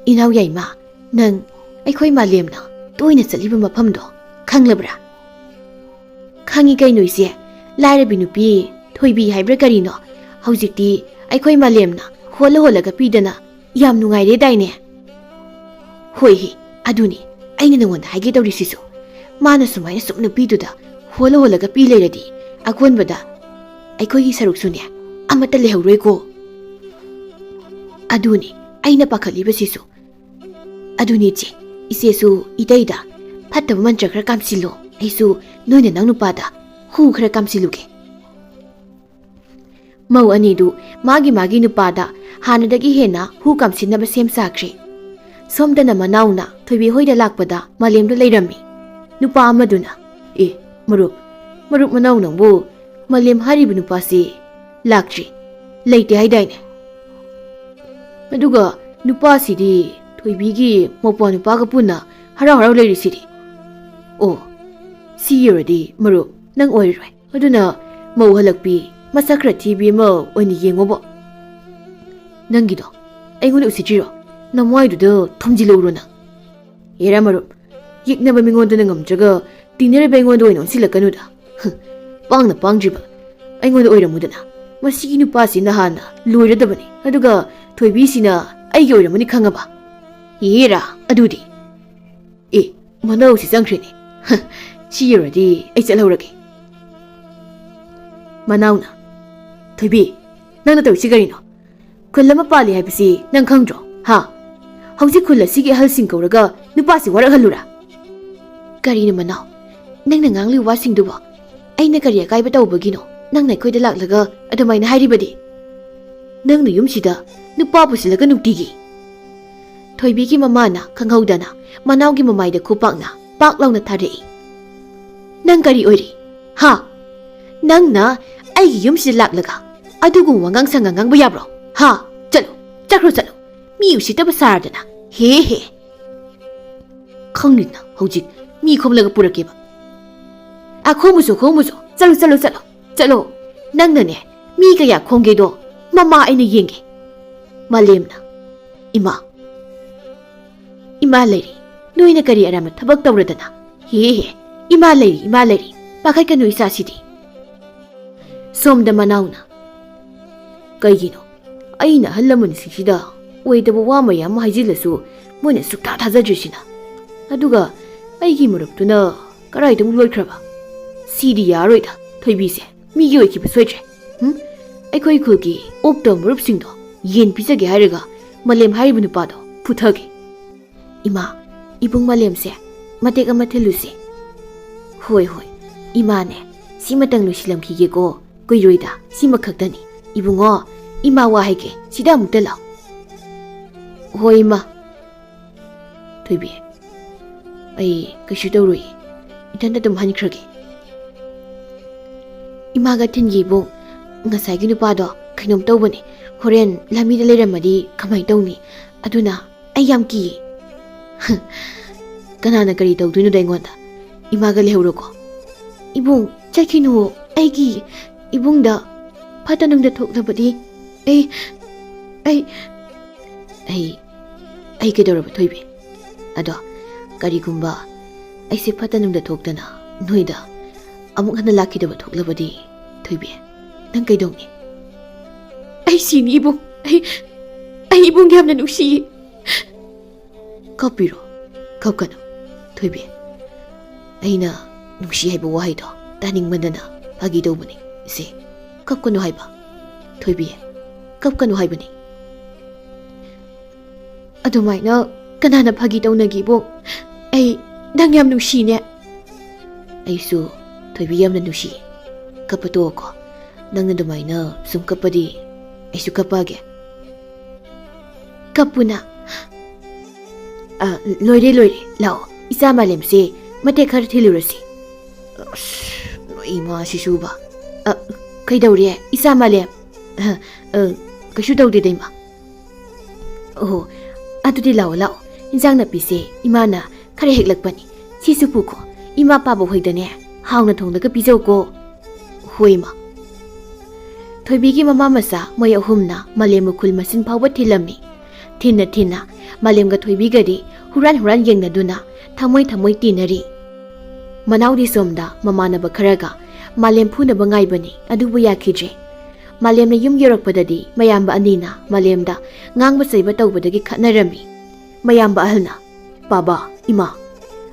"ꯏꯅꯥꯎ ꯌꯥꯏꯃ, ꯅꯪ ꯑꯩꯈꯣꯏ ꯃꯥꯂꯦꯝꯅ ꯇꯣꯏꯅ ꯆꯠꯂꯤꯕ ꯃꯐꯝꯗꯣ ꯈꯪꯂꯕ꯭ꯔꯥ?" "ꯈꯪꯉꯤ ꯀꯩꯅꯣ ꯏꯆꯦ, ꯂꯥꯏꯔꯕꯤ ꯅꯨꯄꯤ ꯊꯣꯏꯕꯤ ꯍꯥꯏꯕ꯭ꯔꯥ ꯀꯔꯤꯅꯣ, ꯍꯧꯖꯤꯛꯇꯤ ꯑꯩꯈꯣꯏ ꯃꯥꯂꯦꯝꯅ ꯍꯣꯜꯂ ꯍꯣꯜꯂꯒ ꯄꯤꯗꯅ ꯌꯥꯝ ꯅꯨꯡꯉꯥꯏꯔꯦꯗꯥꯏꯅꯦ?" "ꯍꯣꯏ ꯍꯦ, ꯑꯗꯨꯅꯤ ꯑꯩꯅ ꯅꯉꯣꯟꯗ ꯍꯥꯏꯒꯦ ꯇꯧꯔꯤꯁꯤꯁꯨ꯫ ꯃꯥꯅ ꯁꯨꯃꯥꯏꯅ ꯁꯨꯞꯅ ꯄꯤꯗꯨꯗ ꯍꯣꯜꯂ ꯍꯣꯜꯂꯒ ꯄꯤ ꯂꯩꯔꯗꯤ ꯑꯀꯣꯟꯕꯗ ꯑꯩꯈꯣꯏꯒꯤ ꯁꯔꯨꯛꯁꯨꯅꯦ ꯑꯃꯠꯇ ꯂꯩꯍꯧꯔꯣꯏꯀꯣ꯫" "ꯑꯗꯨꯅꯤ ꯑꯩꯅ ꯄꯥꯈꯠꯂꯤꯕꯁꯤꯁꯨ꯫ ꯑꯗꯨꯅꯤ ꯏꯆꯦ, ꯏꯆꯦꯁꯨ ꯏꯇꯩꯗ ꯐꯠꯇꯕ ꯃꯟꯇ꯭ꯔ ꯈꯔ ꯀꯥꯝꯁꯤꯜꯂꯣ, ꯑꯩꯁꯨ ꯅꯣꯏ ꯅꯅꯥꯎ ꯅꯨꯄꯥꯗ ꯍꯨ ꯈꯔ ꯀꯥꯝꯁꯤꯜꯂꯨꯒꯦ꯫" ꯃꯧ ꯑꯅꯤꯗꯨ ꯃꯥꯒꯤ ꯃꯥꯒꯤ ꯅꯨꯄꯥꯗ ꯍꯥꯟꯅꯗꯒꯤ ꯍꯦꯟꯅ ꯍꯨ ꯀꯥꯝꯁꯤꯟꯅꯕ ꯁꯦꯝ ꯁꯥꯈ꯭ꯔꯦ꯫ ꯁꯣꯝꯗꯅ ꯃꯅꯥꯎꯅ ꯊꯣꯏꯕꯤ ꯍꯣꯏꯗ ꯂꯥꯛꯄꯗ ꯃꯥꯂꯦꯝꯗꯣ ꯂꯩꯔꯝꯃꯤ꯫ ꯅꯨꯄꯥ ꯑꯃꯗꯨꯅ, "ꯑꯦ, ꯃꯔꯨꯞ, ꯃꯔꯨꯞ ꯃꯅꯥꯎ ꯅꯪꯕꯨ ꯃꯥꯂꯦꯝ ꯍꯥꯏꯔꯤꯕ ꯅꯨꯄꯥꯁꯤ ꯂꯥꯛꯇ꯭ꯔꯤ, ꯂꯩꯇꯦ ꯍꯥꯏꯗꯥꯏꯅꯦ? ꯑꯗꯨꯒ ꯅꯨꯄꯥꯁꯤꯗꯤ ꯊꯣꯏꯕꯤꯒꯤ ꯃꯧꯄ꯭ꯋꯥ ꯅꯨꯄꯥꯒ ꯄꯨꯟꯅ ꯍꯔꯥꯎ ꯍꯔꯥꯎ ꯂꯩꯔꯤꯁꯤꯗꯤ꯫ ꯑꯣ, ꯁꯤ ꯌꯧꯔꯗꯤ ꯃꯔꯨꯞ ꯅꯪ ꯑꯣꯏꯔꯔꯣꯏ꯫ ꯑꯗꯨꯅ ꯃꯧ ꯍꯜꯂꯛꯄꯤ, ꯃꯁꯛ ꯈꯔ ꯊꯤꯕꯤ ꯑꯃ ꯑꯣꯏꯅ ꯌꯦꯡꯉꯣꯕꯣ꯫ ꯅꯪꯒꯤꯗꯣ ꯑꯩꯉꯣꯟꯗ ꯎꯁꯤꯠꯇ꯭ꯔꯤꯔꯣ? ꯅꯃꯥꯏꯗꯨꯗ ꯊꯝꯖꯤꯜꯂꯛꯎꯔꯣ ꯅꯪ?" "ꯑꯦꯔꯥ ꯃꯔꯨꯞ, ꯌꯦꯛꯅꯕ ꯃꯤꯉꯣꯟꯗꯅ ꯉꯝꯗ꯭ꯔꯒ ꯇꯤꯟꯅꯔꯤꯕ ꯑꯩꯉꯣꯟꯗ ꯑꯣꯏꯅ ꯑꯣꯟꯁꯤꯜꯂꯛꯀꯅꯨꯗ꯫ ꯍ, ꯄꯥꯡꯅ ꯄꯥꯡꯗ꯭ꯔꯤꯕ ꯑꯩꯉꯣꯟꯗ ꯑꯣꯏꯔꯝꯃꯨꯗꯅ꯫ ꯃꯁꯤꯒꯤ ꯅꯨꯄꯥꯁꯤ ꯅꯍꯥꯟꯅ ꯂꯣꯏꯔꯗꯕꯅꯤ꯫ ꯑꯗꯨꯒ ꯊꯣꯏꯕꯤꯁꯤꯅ ꯑꯩꯒꯤ ꯑꯣꯏꯔꯝꯃꯅꯤ ꯈꯪꯉꯕ?" "ꯑꯦꯔꯥ, ꯑꯗꯨꯗꯤ꯫ ꯑꯦ, ꯃꯅꯥꯎꯁꯤ ꯆꯪꯈ꯭ꯔꯦꯅꯦ꯫ ꯍ, ꯁꯤ ꯌꯧꯔꯗꯤ ꯑꯩ ꯆꯠꯍꯧꯔꯒꯦ꯫" ꯃꯅꯥꯎꯅ, "ꯊꯣꯏꯕꯤ, ꯅꯪꯅ ꯇꯧꯔꯤꯁꯤ ꯀꯔꯤꯅꯣ? ꯈꯨꯜ ꯑꯃ ꯄꯥꯜꯂꯤ ꯍꯥꯏꯕꯁꯤ ꯅꯪ ꯈꯪꯗ꯭ꯔꯣ? ꯍꯥ? ꯍꯧꯖꯤꯛ ꯈꯨꯜ ꯑꯁꯤꯒꯤ ꯑꯍꯜꯁꯤꯡ ꯀꯧꯔꯒ ꯅꯨꯄꯥꯁꯤ ꯋꯥꯔꯛꯍꯜꯂꯨꯔꯥ?" "ꯀꯔꯤꯅꯣ ꯃꯅꯥꯎ? ꯅꯪꯅ ꯉꯥꯡꯂꯤꯕ ꯋꯥꯁꯤꯡꯗꯨꯕꯣ? ꯑꯩꯅ ꯀꯔꯤ ꯑꯀꯥꯏꯕ ꯇꯧꯕꯒꯤꯅꯣ ꯅꯪꯅ ꯑꯩꯈꯣꯏꯗ ꯂꯥꯛꯂꯒ ꯑꯗꯨꯃꯥꯏꯅ ꯍꯥꯏꯔꯤꯕꯗꯤ? ꯅꯪꯅ ꯌꯨꯝꯁꯤꯗ ꯅꯨꯄꯥ ꯄꯨꯁꯤꯜꯂꯒ ꯅꯨꯡꯇꯤꯒꯤ?" ꯊꯣꯏꯕꯤꯒꯤ ꯃꯃꯥꯅ ꯈꯪꯍꯧꯗꯅ ꯃꯅꯥꯎꯒꯤ ꯃꯃꯥꯏꯗ ꯈꯨꯄꯥꯛꯅ ꯄꯥꯛ ꯂꯥꯎꯅ ꯊꯥꯔꯛꯏ꯫ "ꯅꯪ ꯀꯔꯤ ꯑꯣꯏꯔꯤ? ꯍꯥ? ꯅꯪꯅ ꯑꯩꯒꯤ ꯌꯨꯝꯁꯤꯗ ꯂꯥꯛꯂꯒ ꯑꯗꯨꯒꯨꯝꯕ ꯋꯥꯉꯥꯡ ꯁꯉꯥꯡ ꯉꯥꯡꯕ ꯌꯥꯕ꯭ꯔꯣ? ꯍꯥ? ꯆꯠꯂꯣ, ꯆꯠꯈ꯭ꯔꯣ, ꯆꯠꯂꯣ꯫ ꯃꯤ ꯎꯁꯤꯠꯇꯕ ꯁꯥꯔꯗꯅ꯫ ꯍꯦ, ꯍꯦ꯫ ꯈꯪꯗꯦꯗꯅ, ꯍꯧꯖꯤꯛ ꯃꯤ ꯈꯣꯝꯂꯒ ꯄꯨꯔꯛꯀꯦꯕ꯫ ꯑ, ꯈꯣꯝꯃꯨꯁꯨ, ꯈꯣꯝꯃꯨꯁꯨ꯫ ꯆꯠꯂꯣ, ꯆꯠꯂꯣ, ꯆꯠꯂꯣ꯫ ꯆꯠꯂꯣ꯫ ꯅꯪꯅꯅꯦ, ꯃꯤ ꯀꯌꯥ ꯈꯣꯝꯒꯦꯗꯣ ꯃꯃꯥ ꯑꯩꯅ ꯌꯦꯡꯒꯦ꯫" ꯃꯥꯂꯦꯝꯅ, "ꯏꯃꯥ, ꯏꯃꯥ ꯂꯩꯔꯤ꯫ ꯅꯣꯏꯅ ꯀꯔꯤ ꯑꯔꯥꯟꯕ ꯊꯕꯛ ꯇꯧꯔꯗꯅ? ꯍꯦ, ꯍꯦ꯫ ꯏꯃꯥ ꯂꯩꯔꯤ, ꯏꯃꯥ ꯂꯩꯔꯤ꯫ ꯄꯥꯈꯠꯀꯅꯨ ꯏꯆꯥꯁꯤꯗꯤ꯫" ꯁꯣꯝꯗ ꯃꯅꯥꯎꯅ, "ꯀꯩꯒꯤꯅꯣ? ꯑꯩꯅ ꯑꯍꯜ ꯂꯃꯟꯁꯤꯡꯁꯤꯗ ꯑꯣꯏꯗꯕ ꯋꯥ ꯃꯌꯥꯝ ꯑꯃ ꯍꯥꯏꯖꯤꯜꯂꯁꯨ ꯃꯣꯏꯅ ꯁꯨꯛꯊꯥ ꯊꯥꯖꯗ꯭ꯔꯤꯁꯤꯅ꯫ ꯑꯗꯨꯒ ꯑꯩꯒꯤ ꯃꯔꯨꯞꯇꯨꯅ ꯀꯗꯥꯏꯗ ꯑꯃꯨꯛ ꯂꯣꯏꯈ꯭ꯔꯕ? ꯁꯤꯗꯤ ꯌꯥꯔꯣꯏꯗ, ꯊꯣꯏꯕꯤꯁꯦ ꯃꯤꯒꯤ ꯑꯣꯏꯈꯤꯕ ꯁꯣꯏꯗ꯭ꯔꯦ꯫ ꯍꯨꯝ? ꯑꯩꯈꯣꯏ ꯈꯨꯜꯒꯤ ꯑꯣꯛꯇꯕ ꯃꯔꯨꯞꯁꯤꯡꯗꯣ ꯌꯦꯟ ꯄꯤꯖꯒꯦ ꯍꯥꯏꯔꯒ ꯃꯥꯂꯦꯝ ꯍꯥꯏꯔꯤꯕ ꯅꯨꯄꯥꯗꯣ ꯐꯨꯊꯒꯦ꯫ ꯏꯃꯥ, ꯏꯕꯨꯡ ꯃꯥꯂꯦꯝꯁꯦ ꯃꯇꯦꯛ ꯑꯃ ꯊꯤꯜꯂꯨꯁꯦ꯫" "ꯍꯣꯏ, ꯍꯣꯏ, ꯏꯃꯥꯅꯦ, ꯁꯤꯃꯇꯪ ꯂꯣꯏꯁꯤꯜꯂꯝꯈꯤꯒꯦꯀꯣ꯫ ꯀꯨꯏꯔꯣꯏꯗ, ꯁꯤꯃꯈꯛꯇꯅꯤ꯫ "ꯏꯕꯨꯡꯉꯣ, ꯏꯃꯥ ꯋꯥ ꯍꯥꯏꯒꯦ, ꯁꯤꯗ ꯑꯃꯨꯛꯇ ꯂꯥꯎ꯫" "ꯍꯣꯏ, ꯏꯃꯥ꯫" "ꯊꯣꯏꯕꯤ, ꯑꯩ ꯀꯩꯁꯨ ꯇꯧꯔꯣꯏ, ꯏꯊꯟꯇ ꯑꯗꯨꯝ ꯍꯟꯈ꯭ꯔꯒꯦ꯫" "ꯏꯃꯥꯒ ꯊꯤꯟꯒꯦ ꯏꯕꯨꯡ, ꯉꯁꯥꯏꯒꯤ ꯅꯨꯄꯥꯗꯣ ꯀꯩꯅꯣꯝ ꯇꯧꯕꯅꯦ, ꯍꯣꯔꯦꯟ ꯂꯝꯕꯤꯗ ꯂꯩꯔꯝꯃꯗꯤ ꯀꯃꯥꯏꯅ ꯇꯧꯅꯤ? ꯑꯗꯨꯅ ꯑꯩ ꯌꯥꯝ ꯀꯤꯌꯦ꯫" "ꯀꯅꯥꯅ ꯀꯔꯤ ꯇꯧꯗꯣꯏꯅꯣꯗ ꯑꯩꯉꯣꯟꯗ? ꯏꯃꯥꯒ ꯂꯩꯍꯧꯔꯣꯀꯣ꯫" "ꯏꯕꯨꯡ, ꯆꯠꯈꯤꯅꯨꯋꯣ, ꯑꯩꯒꯤ ꯏꯕꯨꯡꯗ ꯐꯠꯇ ꯅꯨꯡꯗ ꯊꯣꯛꯂꯕꯗꯤ ꯑꯩ, ꯑꯩ, ꯑꯩ, ꯑꯩ ꯀꯩꯗꯧꯔꯕ ꯊꯣꯏꯕꯤ? ꯑꯗꯣ ꯀꯔꯤꯒꯨꯝꯕ ꯑꯩꯁꯦ ꯐꯠꯇ ꯅꯨꯡꯗ ꯊꯣꯛꯇꯅ ꯅꯣꯏꯗ ꯑꯃꯨꯛ ꯍꯟꯅ ꯂꯥꯛꯈꯤꯗꯕ ꯊꯣꯛꯂꯕꯗꯤ ꯊꯣꯏꯕꯤ, ꯅꯪ ꯀꯩꯗꯧꯅꯤ?" "ꯑꯩ ꯁꯤꯅꯤ ꯏꯕꯨꯡ, ꯑꯩ, ꯑꯩ ꯏꯕꯨꯡ ꯌꯥꯝꯅ ꯅꯨꯡꯁꯤꯌꯦ꯫" "ꯀꯞꯄꯤꯔꯣ? ꯀꯞꯀꯅꯨ ꯊꯣꯏꯕꯤ꯫ ꯑꯩꯅ ꯅꯨꯡꯁꯤ ꯍꯥꯏꯕ ꯋꯥꯍꯩꯗꯣ ꯇꯥꯅꯤꯡꯃꯟꯗꯅ ꯐꯥꯒꯤ ꯇꯧꯕꯅꯤ ꯏꯆꯦ꯫ ꯀꯞꯀꯅꯨ ꯍꯥꯏꯕ ꯊꯣꯏꯕꯤ, ꯀꯞꯀꯅꯨ ꯍꯥꯏꯕꯅꯤ꯫" "ꯑꯗꯨꯃꯥꯏꯅ ꯀꯅꯥꯅ ꯐꯥꯒꯤ ꯇꯧꯅꯒꯦ ꯏꯕꯨꯡ? ꯑꯩ ꯅꯪ ꯌꯥꯝ ꯅꯨꯡꯁꯤꯅꯦ꯫" "ꯑꯩꯁꯨ ꯊꯣꯏꯕꯤ ꯌꯥꯝꯅ ꯅꯨꯡꯁꯤ꯫ ꯀꯞꯄ ꯇꯣꯛꯑꯣꯀꯣ꯫ ꯅꯪꯅ ꯑꯗꯨꯃꯥꯏꯅ ꯁꯨꯝ ꯀꯞꯄꯗꯤ ꯑꯩꯁꯨ ꯀꯞꯄꯛꯑꯒꯦ꯫" "ꯀꯞꯄꯨꯅ꯫" "ꯑ, ꯂꯣꯏꯔꯦ, ꯂꯣꯏꯔꯦ꯫ ꯂꯥꯛꯑꯣ, ꯏꯆꯥ ꯃꯥꯂꯦꯝꯁꯦ ꯃꯇꯦꯛ ꯈꯔ ꯊꯤꯜꯂꯨꯔꯁꯤ꯫" ꯑꯁ, ꯅꯣꯏ ꯏꯃꯥꯁꯤꯁꯨꯕ꯫ "ꯑ, ꯀꯩꯗꯧꯔꯦ, ꯏꯆꯥ ꯃꯥꯂꯦꯝ?" "ꯑ, ꯑ, ꯀꯩꯁꯨ ꯇꯧꯗꯦꯗ, ꯏꯃꯥ꯫" "ꯑꯣꯍꯣ, ꯑꯗꯨꯗꯤ ꯂꯥꯛꯑꯣ, ꯂꯥꯛꯑꯣ꯫ ꯏꯟꯖꯥꯡ ꯅꯥꯄꯤꯁꯦ ꯏꯃꯥꯅ ꯈꯔ ꯍꯦꯛꯂꯛꯄꯅꯤ꯫ ꯁꯤꯁꯨ ꯄꯨꯈꯣ꯫ ꯏꯃꯥ ꯄꯥꯕ ꯍꯣꯏꯗꯅꯦ ꯍꯥꯎꯅ ꯊꯣꯡꯂꯒ ꯄꯤꯖꯧꯀꯣ꯫" "ꯍꯣꯏ, ꯏꯃꯥ꯫" ꯊꯣꯏꯕꯤꯒꯤ ꯃꯃꯥ ꯃꯆꯥ ꯃꯣꯏ ꯑꯍꯨꯝꯅ ꯃꯥꯂꯦꯝ ꯎꯈꯨꯜ ꯃꯁꯤꯟ ꯐꯥꯎꯕ ꯊꯤꯜꯂꯝꯃꯤ꯫ ꯊꯤꯟꯅ ꯊꯤꯟꯅ ꯃꯥꯂꯦꯝꯒ ꯊꯣꯏꯕꯤꯒꯗꯤ ꯍꯨꯔꯥꯟ ꯍꯨꯔꯥꯟ ꯌꯦꯡꯅꯗꯨꯅ ꯊꯃꯣꯏ ꯊꯃꯣꯏ ꯇꯤꯟꯅꯔꯤ꯫ ꯃꯅꯥꯎꯗꯤ ꯁꯣꯝꯗ ꯃꯃꯥꯟꯅꯕ ꯈꯔꯒ ꯃꯥꯂꯦꯝ ꯐꯨꯅꯕ ꯉꯥꯏꯕꯅꯤ, ꯑꯗꯨꯕꯨ ꯌꯥꯈꯤꯗ꯭ꯔꯦ꯫ ꯃꯥꯂꯦꯝꯅ ꯌꯨꯝ ꯌꯧꯔꯛꯄꯗꯗꯤ ꯃꯌꯥꯝꯕ ꯑꯅꯤꯅ ꯃꯥꯂꯦꯝꯗ ꯉꯥꯡꯕ ꯆꯩꯕ ꯇꯧꯕꯗꯒꯤ ꯈꯠꯅꯔꯝꯃꯤ꯫ ꯃꯌꯥꯝꯕ ꯑꯍꯜꯅ, "ꯄꯥꯕ, ꯏꯃꯥ,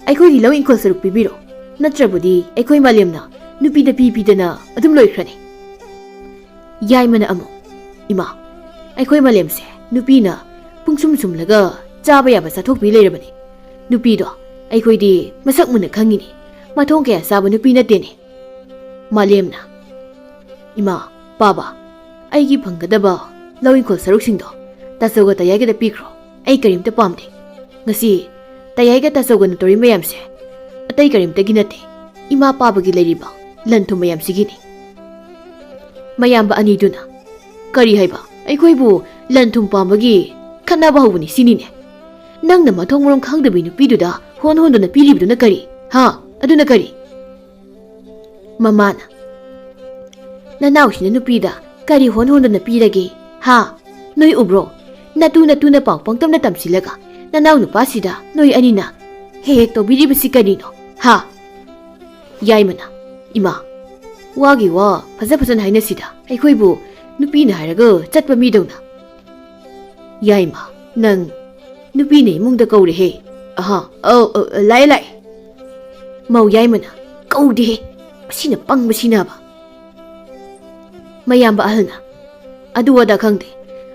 ꯑꯩꯈꯣꯏꯒꯤ ꯂꯧ ꯏꯪꯈꯣꯜ ꯁꯔꯨꯛ ꯄꯤꯕꯤꯔꯣ, ꯅꯠꯇ꯭ꯔꯕꯗꯤ ꯑꯩꯈꯣꯏ ꯃꯥꯂꯦꯝꯅ ꯅꯨꯄꯤꯗ ꯄꯤ ꯄꯤꯗꯅ ꯑꯗꯨꯝ ꯂꯣꯏꯈ꯭ꯔꯅꯤ꯫" ꯌꯥꯏꯃꯅ ꯑꯃꯨꯛ, "ꯏꯃꯥ, ꯑꯩꯈꯣꯏ ꯃꯥꯂꯦꯝꯁꯦ ꯅꯨꯄꯤꯅ ꯄꯨꯡꯁꯨꯝ ꯁꯨꯝꯂꯒ ꯆꯥꯕ ꯌꯥꯕ ꯆꯥꯊꯣꯛꯄꯤ ꯂꯩꯔꯕꯅꯤ꯫ ꯅꯨꯄꯤꯗꯣ ꯑꯩꯈꯣꯏꯗꯤ ꯃꯁꯛ ꯃꯨꯟꯅ ꯈꯪꯉꯤꯅꯤ, ꯃꯊꯣꯡ ꯀꯌꯥ ꯆꯥꯕ ꯅꯨꯄꯤ ꯅꯠꯇꯦꯅꯦ꯫" ꯃꯥꯂꯦꯝꯅ, "ꯏꯃꯥ, ꯄꯥꯕ, ꯑꯩꯒꯤ ꯐꯪꯒꯗꯕ ꯂꯧ ꯏꯪꯈꯣꯜ ꯁꯔꯨꯛꯁꯤꯡꯗꯣ ꯇꯥꯆꯧꯒ ꯇꯌꯥꯏꯒꯗ ꯄꯤꯈ꯭ꯔꯣ꯫ ꯑꯩ ꯀꯔꯤꯝꯇ ꯄꯥꯝꯗꯦ꯫ ꯉꯁꯤ ꯇꯌꯥꯏꯒ ꯇꯥꯆꯧꯒꯅ ꯇꯧꯔꯤ ꯃꯌꯥꯝꯁꯦ ꯑꯇꯩ ꯀꯔꯤꯝꯇꯒꯤ ꯅꯠꯇꯦ, ꯏꯃꯥ ꯄꯥꯕꯒꯤ ꯂꯩꯔꯤꯕ ꯂꯟ ꯊꯨꯝ ꯃꯌꯥꯝꯁꯤꯒꯤꯅꯤ꯫ ꯃꯌꯥꯝꯕ ꯑꯅꯤꯗꯨꯅ, "ꯀꯔꯤ ꯍꯥꯏꯕ? ꯑꯩꯈꯣꯏꯕꯨ ꯂꯟ ꯊꯨꯝ ꯄꯥꯝꯕꯒꯤ ꯈꯠꯅꯕ ꯍꯧꯕꯅꯤ ꯁꯤꯅꯤꯅꯦ? ꯅꯪꯅ ꯃꯊꯣꯡ ꯃꯔꯝ ꯈꯪꯗꯕꯤ ꯅꯨꯄꯤꯗꯨꯗ ꯍꯣꯟ ꯍꯣꯟꯗꯨꯅ ꯄꯤꯔꯤꯕꯗꯨꯅ ꯀꯔꯤ? ꯍꯥ? ꯑꯗꯨꯅ ꯀꯔꯤ?" ꯃꯃꯥꯅ, "ꯅꯅꯥꯎꯁꯤꯅ ꯅꯨꯄꯤꯗ ꯀꯔꯤ ꯍꯣꯟ ꯍꯣꯟꯗꯨꯅ ꯄꯤꯔꯒꯦ? ꯍꯥ? ꯅꯣꯏ ꯎꯕ꯭ꯔꯣ? ꯅꯇꯨ ꯅꯇꯨꯅ ꯄꯥꯎ ꯄꯪꯇꯝꯅ ꯇꯝꯁꯤꯜꯂꯒ ꯅꯅꯥꯎ ꯅꯨꯄꯥꯁꯤꯗ ꯅꯣꯏ ꯑꯅꯤꯅ ꯍꯦꯛ ꯍꯦꯛ ꯇꯧꯕꯤꯔꯤꯕꯁꯤ ꯀꯔꯤꯅꯣ? ꯍꯥ?" ꯌꯥꯏꯃꯅ, "ꯏꯃꯥ, ꯋꯥꯒꯤ ꯋꯥ ꯐꯖ ꯐꯖꯅ ꯍꯥꯏꯅꯁꯤꯗ, ꯑꯩꯈꯣꯏꯕꯨ ꯅꯨꯄꯤꯅ ꯍꯥꯏꯔꯒ ꯆꯠꯄ ꯃꯤꯗꯧꯅ꯫ ꯌꯥꯏꯃ, ꯅꯪ ꯅꯨꯄꯤꯅ ꯏꯃꯨꯡꯗ ꯀꯧꯔꯦꯍꯦ꯫ ꯑꯍꯥ, ꯑꯧ, ꯑꯧ, ꯂꯥꯛꯑꯦ, ꯂꯥꯛꯑꯦ꯫" ꯃꯧ ꯌꯥꯏꯃꯅ, "ꯀꯧꯗꯦꯍꯦ, ꯃꯁꯤꯅ ꯄꯪꯕꯁꯤꯅꯕ꯫" ꯃꯌꯥꯝꯕ ꯑꯍꯜꯅ, "ꯑꯗꯨ ꯑꯗꯥ ꯈꯪꯗꯦ,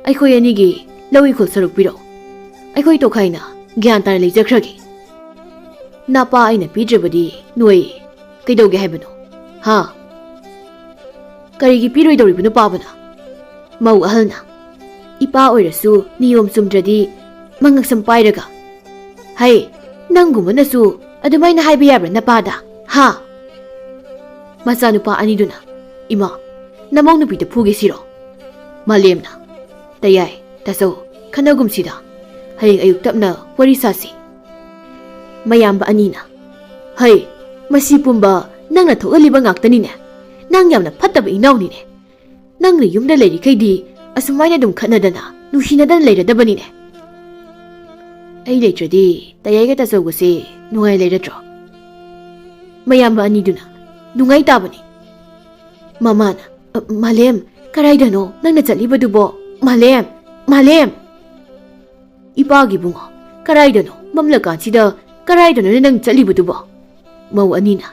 ꯑꯩꯈꯣꯏ ꯑꯅꯤꯒꯤ ꯂꯧ ꯏꯪꯈꯣꯜ ꯁꯔꯨꯛ ꯄꯤꯔꯛꯑꯣ꯫ ꯑꯩꯈꯣꯏ ꯇꯣꯈꯥꯏꯅ ꯒ꯭ꯌꯥꯟ ꯇꯥꯅ ꯂꯩꯖꯈ꯭ꯔꯒꯦ꯫ ꯅꯄꯥ ꯑꯩꯅ ꯄꯤꯗ꯭ꯔꯕꯗꯤ ꯅꯣꯏ ꯀꯩꯗꯧꯒꯦ ꯍꯥꯏꯕꯅꯣ? ꯍꯥ? ꯀꯔꯤꯒꯤ ꯄꯤꯔꯣꯏꯗꯧꯔꯤꯕꯅꯣ ꯄꯥꯕꯅ?" ꯃꯧ ꯑꯍꯜꯅ, "ꯏꯄꯥ ꯑꯣꯏꯔꯁꯨ ꯅꯤꯌꯣꯝ ꯆꯨꯝꯗ꯭ꯔꯗꯤ ꯃꯉꯛꯁꯝ ꯄꯥꯏꯔꯒ, ꯍꯩ, ꯅꯪꯒꯨꯝꯕꯅꯁꯨ ꯑꯗꯨꯃꯥꯏꯅ ꯍꯥꯏꯕ ꯌꯥꯕ꯭ꯔꯥ ꯅꯄꯥꯗ? ꯍꯥ?" ꯃꯆꯥꯅꯨꯄꯥ ꯑꯅꯤꯗꯨꯅ, "ꯏꯃꯥ, ꯅꯃꯧ ꯅꯨꯄꯤꯗ ꯐꯨꯒꯦ ꯁꯤꯔꯣ?" ꯃꯥꯂꯦꯝꯅ, "ꯇꯌꯥꯏ, ꯇꯥꯆꯧ, ꯈꯟꯅꯒꯨꯝꯁꯤꯗ꯫ ꯍꯌꯦꯡ ꯑꯌꯨꯛ ꯇꯞꯅ ꯋꯥꯔꯤ ꯁꯥꯁꯤ꯫" ꯃꯌꯥꯝꯕ ꯑꯅꯤꯅ, "ꯍꯩ, ꯃꯁꯤ ꯄꯨꯝꯕ ꯅꯪꯅ ꯊꯣꯛꯍꯜꯂꯤꯕ ꯉꯥꯛꯇꯅꯤꯅꯦ꯫ ꯅꯪ ꯌꯥꯝꯅ ꯐꯠꯇꯕ ꯏꯅꯥꯎꯅꯤꯅꯦ꯫ ꯅꯪꯅ ꯌꯨꯝꯗ ꯂꯩꯔꯤꯈꯩꯗꯤ ꯑꯁꯨꯃꯥꯏꯅ ꯑꯗꯨꯝ ꯈꯠꯅꯗꯅ, ꯅꯨꯡꯁꯤꯅꯗꯅ ꯂꯩꯔꯗꯕꯅꯤꯅꯦ꯫ ꯑꯩ ꯂꯩꯇ꯭ꯔꯗꯤ ꯇꯌꯥꯏꯒ ꯇꯥꯆꯧꯒꯁꯦ ꯅꯨꯡꯉꯥꯏ ꯂꯩꯔꯗ꯭ꯔꯣ?" ꯃꯌꯥꯝꯕ ꯑꯅꯤꯗꯨꯅ, "ꯅꯨꯡꯉꯥꯏ ꯇꯥꯕꯅꯤ꯫" ꯃꯃꯥꯅ, "ꯑ, ꯃꯥꯂꯦꯝ, ꯀꯔꯥꯏꯗꯅꯣ ꯅꯪꯅ ꯆꯠꯂꯤꯕꯗꯨꯕꯣ? ꯃꯥꯂꯦꯝ! ꯃꯥꯂꯦꯝ!" "ꯏꯄꯥꯒꯤ ꯏꯕꯨꯡꯉꯣ, ꯀꯔꯥꯏꯗꯅꯣ? ꯃꯝꯂꯀꯥꯟꯁꯤꯗ ꯀꯔꯥꯏꯗꯅꯣꯅꯦ ꯅꯪ ꯆꯠꯂꯤꯕꯗꯨꯕꯣ?" ꯃꯧ ꯑꯅꯤꯅ,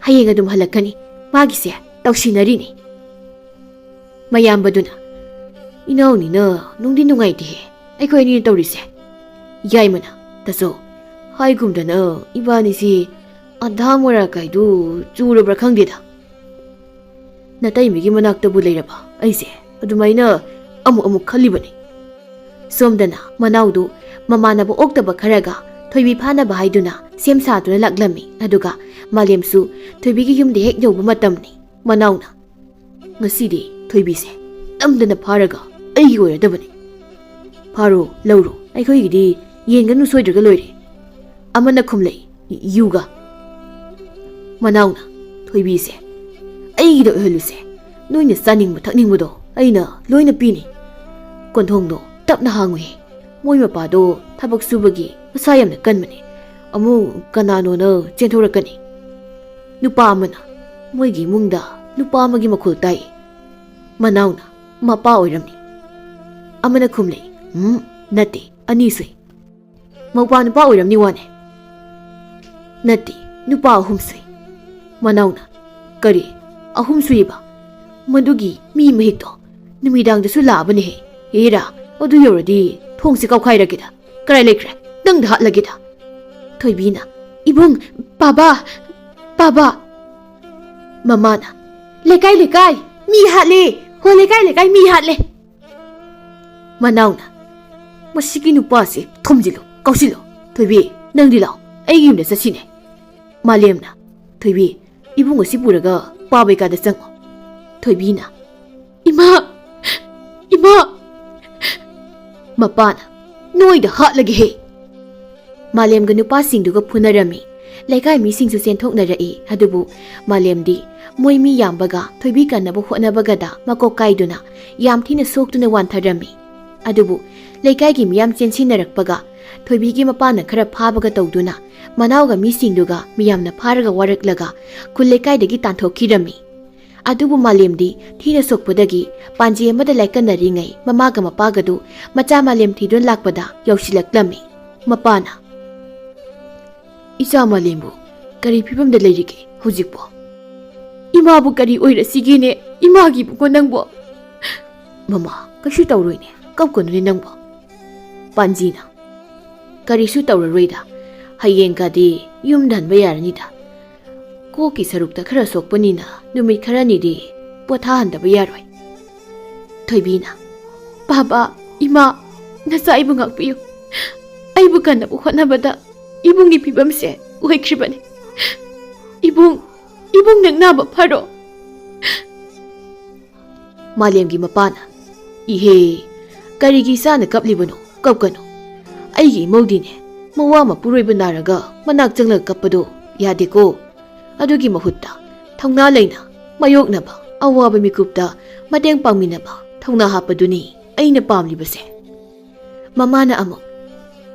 "ꯍꯌꯦꯡ ꯑꯗꯨꯝ ꯍꯜꯂꯛꯀꯅꯤ꯫ ꯃꯥꯒꯤꯁꯦ ꯇꯧꯁꯤꯟꯅꯔꯤꯅꯤ꯫" ꯃꯌꯥꯝꯕꯗꯨꯅ, "ꯏꯅꯥꯎꯅꯤꯅ ꯅꯨꯡꯗꯤ ꯅꯨꯡꯉꯥꯏꯇꯦꯍꯦ, ꯑꯩꯈꯣꯏ ꯑꯅꯤꯅ ꯇꯧꯔꯤꯁꯦ꯫" ꯌꯥꯏꯃꯅ, "ꯇꯥꯆꯧ, ꯍꯥꯏꯒꯨꯝꯗꯅ ꯏꯕꯥꯅꯤꯁꯤ ꯑꯙꯥ ꯃꯣꯔꯥ ꯀꯥꯏꯗꯨ ꯆꯨꯔꯕ꯭ꯔꯥ ꯈꯪꯗꯦꯗ꯫" ꯅꯇꯩꯃꯒꯤ ꯃꯅꯥꯛꯇꯕꯨ ꯂꯩꯔꯕ ꯑꯩꯁꯦ ꯑꯗꯨꯃꯥꯏꯅ ꯑꯃꯨꯛ ꯑꯃꯨꯛ ꯈꯜꯂꯤꯕꯅꯤ꯫ ꯁꯣꯝꯗꯅ ꯃꯅꯥꯎꯗꯨ ꯃꯃꯥꯟꯅꯕ ꯑꯣꯛꯇꯕ ꯈꯔꯒ ꯊꯣꯏꯕꯤ ꯐꯥꯅꯕ ꯍꯥꯏꯗꯨꯅ ꯁꯦꯝ ꯁꯥꯗꯨꯅ ꯂꯥꯛꯂꯝꯃꯤ꯫ ꯑꯗꯨꯒ ꯃꯥꯂꯦꯝꯁꯨ ꯊꯣꯏꯕꯤꯒꯤ ꯌꯨꯝꯗ ꯍꯦꯛ ꯌꯧꯕ ꯃꯇꯝꯅꯤ꯫ ꯃꯅꯥꯎꯅ, "ꯉꯁꯤꯗꯤ ꯊꯣꯏꯕꯤꯁꯦ ꯅꯝꯗꯅ ꯐꯥꯔꯒ ꯑꯩꯒꯤ ꯑꯣꯏꯔꯗꯕꯅꯤ꯫ ꯐꯥꯔꯣ, ꯂꯧꯔꯣ, ꯑꯩꯈꯣꯏꯒꯤꯗꯤ ꯌꯦꯟ ꯉꯥꯅꯨ ꯁꯣꯏꯗ꯭ꯔꯒ ꯂꯣꯏꯔꯦ"꯫ ꯑꯃꯅ ꯈꯨꯝꯂꯛꯏ, "ꯌꯨꯒ"꯫ ꯃꯅꯥꯎꯅ, "ꯊꯣꯏꯕꯤꯁꯦ ꯑꯩꯒꯤꯗ ꯑꯣꯏꯍꯜꯂꯨꯁꯦ꯫ ꯅꯣꯏꯅ ꯆꯥꯅꯤꯡꯕ ꯊꯛꯅꯤꯡꯕꯗꯣ ꯑꯩꯅ ꯂꯣꯏꯅ ꯄꯤꯅꯤ"꯫ ꯀꯣꯟꯊꯣꯡꯗꯣ ꯇꯞꯅ ꯍꯥꯡꯉꯨꯍꯦ꯫ ꯃꯣꯏ ꯃꯄꯥꯗꯣ ꯊꯕꯛ ꯁꯨꯕꯒꯤ ꯃꯁꯥ ꯌꯥꯝꯅ ꯀꯟꯕꯅꯦ꯫ ꯑꯃꯨꯛ ꯀꯅꯥꯅꯣꯅ ꯆꯦꯟꯊꯣꯔꯛꯀꯅꯤ꯫ ꯅꯨꯄꯥ ꯑꯃꯅ, "ꯃꯣꯏꯒꯤ ꯏꯃꯨꯡꯗ ꯅꯨꯄꯥ ꯑꯃꯒꯤ ꯃꯈꯣꯜ ꯇꯥꯏ"꯫ ꯃꯅꯥꯎꯅ, "ꯃꯄꯥ ꯑꯣꯏꯔꯝꯅꯤ"꯫ ꯑꯃꯅ ꯈꯨꯝꯂꯦ, "ꯎꯝ, ꯅꯠꯇꯦ, ꯑꯅꯤ ꯁꯨꯏ"꯫ "ꯃꯧꯄꯥ ꯅꯨꯄꯥ ꯑꯣꯏꯔꯝꯅꯤ ꯋꯥꯅꯦ"꯫ "ꯅꯠꯇꯦ, ꯅꯨꯄꯥ ꯑꯍꯨꯝ ꯁꯨꯏ"꯫ ꯃꯅꯥꯎꯅ, "ꯀꯔꯤ? ꯑꯍꯨꯝ ꯁꯨꯏꯕ? ꯃꯗꯨꯒꯤ ꯃꯤ ꯃꯍꯤꯛꯇꯣ ꯅꯨꯃꯤꯗꯥꯡꯗꯁꯨ ꯂꯥꯛꯑꯕꯅꯦꯍꯦ꯫ ꯍꯦꯔꯥ, ꯑꯗꯨ ꯌꯧꯔꯗꯤ ꯊꯣꯡꯁꯦ ꯀꯥꯎꯈꯥꯏꯔꯒꯦꯗ꯫ ꯀꯔꯥꯏ ꯂꯩꯈ꯭ꯔꯦ? ꯅꯪꯗ ꯍꯥꯠꯂꯒꯦꯗ"꯫ ꯊꯣꯏꯕꯤꯅ, "ꯏꯕꯨꯡ, ꯄꯥꯕ, ꯄꯥꯕ"꯫ ꯃꯃꯥꯅ, "ꯂꯩꯀꯥꯏ, ꯂꯩꯀꯥꯏ, ꯃꯤ ꯍꯥꯠꯂꯦ! ꯍꯣ, ꯂꯩꯀꯥꯏ, ꯂꯩꯀꯥꯏ, ꯃꯤ ꯍꯥꯠꯂꯦ!" ꯃꯅꯥꯎꯅ, "ꯃꯁꯤꯒꯤ ꯅꯨꯄꯥꯁꯤ ꯊꯣꯝꯖꯤꯜꯂꯨ, ꯀꯥꯎꯁꯤꯜꯂꯨ꯫ ꯊꯣꯏꯕꯤ, ꯅꯪꯗꯤ ꯂꯥꯛꯑꯣ, ꯑꯩꯒꯤ ꯌꯨꯝꯗ ꯆꯠꯁꯤꯅꯦ"꯫ ꯃꯥꯂꯦꯝꯅ, "ꯊꯣꯏꯕꯤ, ꯏꯕꯨꯡ ꯑꯁꯤ ꯄꯨꯔꯒ ꯄꯥꯕꯩ ꯀꯥꯗ ꯆꯪꯉꯣ"꯫ ꯊꯣꯏꯕꯤꯅ, "ꯏꯃꯥ! ꯏꯃꯥ!" ꯃꯄꯥꯅ, "ꯅꯣꯏꯗ ꯍꯥꯠꯂꯒꯦꯍꯦ!" ꯃꯥꯂꯦꯝꯒ ꯅꯨꯄꯥꯁꯤꯡꯗꯨꯒ ꯐꯨꯅꯔꯝꯃꯤ꯫ ꯂꯩꯀꯥꯏ ꯃꯤꯁꯤꯡꯁꯨ ꯆꯦꯟꯊꯣꯛꯅꯔꯛꯏ꯫ ꯑꯗꯨꯕꯨ ꯃꯥꯂꯦꯝꯗꯤ ꯃꯣꯏ ꯃꯤ ꯌꯥꯝꯕꯒ ꯊꯣꯏꯕꯤ ꯀꯟꯅꯕ ꯍꯣꯠꯅꯕꯒꯗ ꯃꯀꯣꯛ ꯀꯥꯏꯗꯨꯅ ꯌꯥꯝ ꯊꯤꯅ ꯁꯣꯛꯇꯨꯅ ꯋꯥꯟꯊꯔꯝꯃꯤ꯫ ꯑꯗꯨꯕꯨ ꯂꯩꯀꯥꯏꯒꯤ ꯃꯤꯌꯥꯝ ꯆꯦꯟꯁꯤꯟꯅꯔꯛꯄꯒ ꯊꯣꯏꯕꯤꯒꯤ ꯃꯄꯥꯅ ꯈꯔ ꯐꯥꯕꯒ ꯇꯧꯗꯨꯅ ꯃꯅꯥꯎꯒ ꯃꯤꯁꯤꯡꯗꯨꯒ ꯃꯤꯌꯥꯝꯅ ꯐꯥꯔꯒ ꯋꯥꯔꯛꯂꯒ ꯈꯨꯜ ꯂꯩꯀꯥꯏꯗꯒꯤ ꯇꯥꯟꯊꯣꯛꯈꯤꯔꯝꯃꯤ꯫ ꯑꯗꯨꯕꯨ ꯃꯥꯂꯦꯝꯗꯤ ꯊꯤꯅ ꯁꯣꯛꯄꯗꯒꯤ ꯄꯥꯟꯖꯤ ꯑꯃꯗ ꯂꯥꯏꯀꯠꯅꯔꯤꯉꯩ ꯃꯃꯥꯒ ꯃꯄꯥꯒꯗꯨ ꯃꯆꯥ ꯃꯥꯂꯦꯝ ꯊꯤꯗꯨꯅ ꯂꯥꯛꯄꯗ ꯌꯧꯁꯤꯜꯂꯛꯂꯝꯃꯤ꯫ ꯃꯄꯥꯅ, "ꯏꯆꯥ ꯃꯥꯂꯦꯝꯕꯨ ꯀꯔꯤ ꯐꯤꯕꯝꯗ ꯂꯩꯔꯤꯒꯦ ꯍꯧꯖꯤꯛꯄꯣ? ꯏꯃꯥꯕꯨ ꯀꯔꯤ ꯑꯣꯏꯔꯁꯤꯒꯦꯅꯦ? ꯏꯃꯥꯒꯤꯕꯨꯀꯣ ꯅꯪꯕꯨ"꯫ "ꯃꯃꯥ, ꯀꯩꯁꯨ ꯇꯧꯔꯣꯏꯅꯦ, ꯀꯞꯀꯅꯨꯅꯦ ꯅꯪꯕꯨ"꯫ ꯄꯥꯟꯖꯤꯅ, "ꯀꯔꯤꯁꯨ ꯇꯧꯔꯔꯣꯏꯗ, ꯍꯌꯦꯡꯒꯗꯤ ꯌꯨꯝꯗ ꯍꯟꯕ ꯌꯥꯔꯅꯤꯗ꯫ ꯀꯣꯛꯀꯤ ꯁꯔꯨꯛꯇ ꯈꯔ ꯁꯣꯛꯄꯅꯤꯅ ꯅꯨꯃꯤꯠ ꯈꯔꯅꯤꯗꯤ ꯄꯣꯊꯥꯍꯟꯗꯕ ꯌꯥꯔꯣꯏ꯫ ꯊꯣꯏꯕꯤꯅ, "ꯕꯥꯕꯥ, ꯏꯃꯥ, ꯅꯆꯥ ꯑꯩꯕꯨ ꯉꯥꯛꯄꯤꯌꯨ꯫ ꯑꯩꯕꯨ ꯀꯟꯅꯕ ꯍꯣꯠꯅꯕꯗ ꯏꯕꯨꯡꯒꯤ ꯐꯤꯕꯝꯁꯦ ꯑꯣꯏꯈ꯭ꯔꯤꯕꯅꯤ꯫ ꯏꯕꯨꯡ, ꯏꯕꯨꯡ ꯅꯪ ꯅꯥꯕ ꯐꯔꯣ꯫" ꯃꯥꯂꯦꯝꯒꯤ ꯃꯄꯥꯅ, "ꯏꯍꯦ, ꯀꯔꯤꯒꯤ ꯏꯆꯥꯅ ꯀꯞꯂꯤꯕꯅꯣ? ꯀꯞꯀꯅꯨ꯫ ꯑꯩꯒꯤ ꯏꯃꯧꯗꯤꯅꯦ, ꯃꯋꯥ ꯃꯄꯨꯔꯣꯏꯕ ꯅꯥꯔꯒ ꯃꯅꯥꯛ ꯆꯪꯂꯒ ꯀꯞꯄꯗꯣ ꯌꯥꯗꯦꯀꯣ꯫ ꯑꯗꯨꯒꯤ ꯃꯍꯨꯠꯇ ꯊꯧꯅꯥ ꯂꯩꯅ ꯃꯥꯌꯣꯛꯅꯕ, ꯑꯋꯥꯕ ꯃꯤꯀꯨꯞꯇ ꯃꯇꯦꯡ ꯄꯥꯡꯃꯤꯟꯅꯕ ꯊꯧꯅꯥ ꯍꯥꯞꯄꯗꯨꯅꯤ ꯑꯩꯅ ꯄꯥꯝꯂꯤꯕꯁꯦ꯫" ꯃꯃꯥꯅ ꯑꯃꯨꯛ,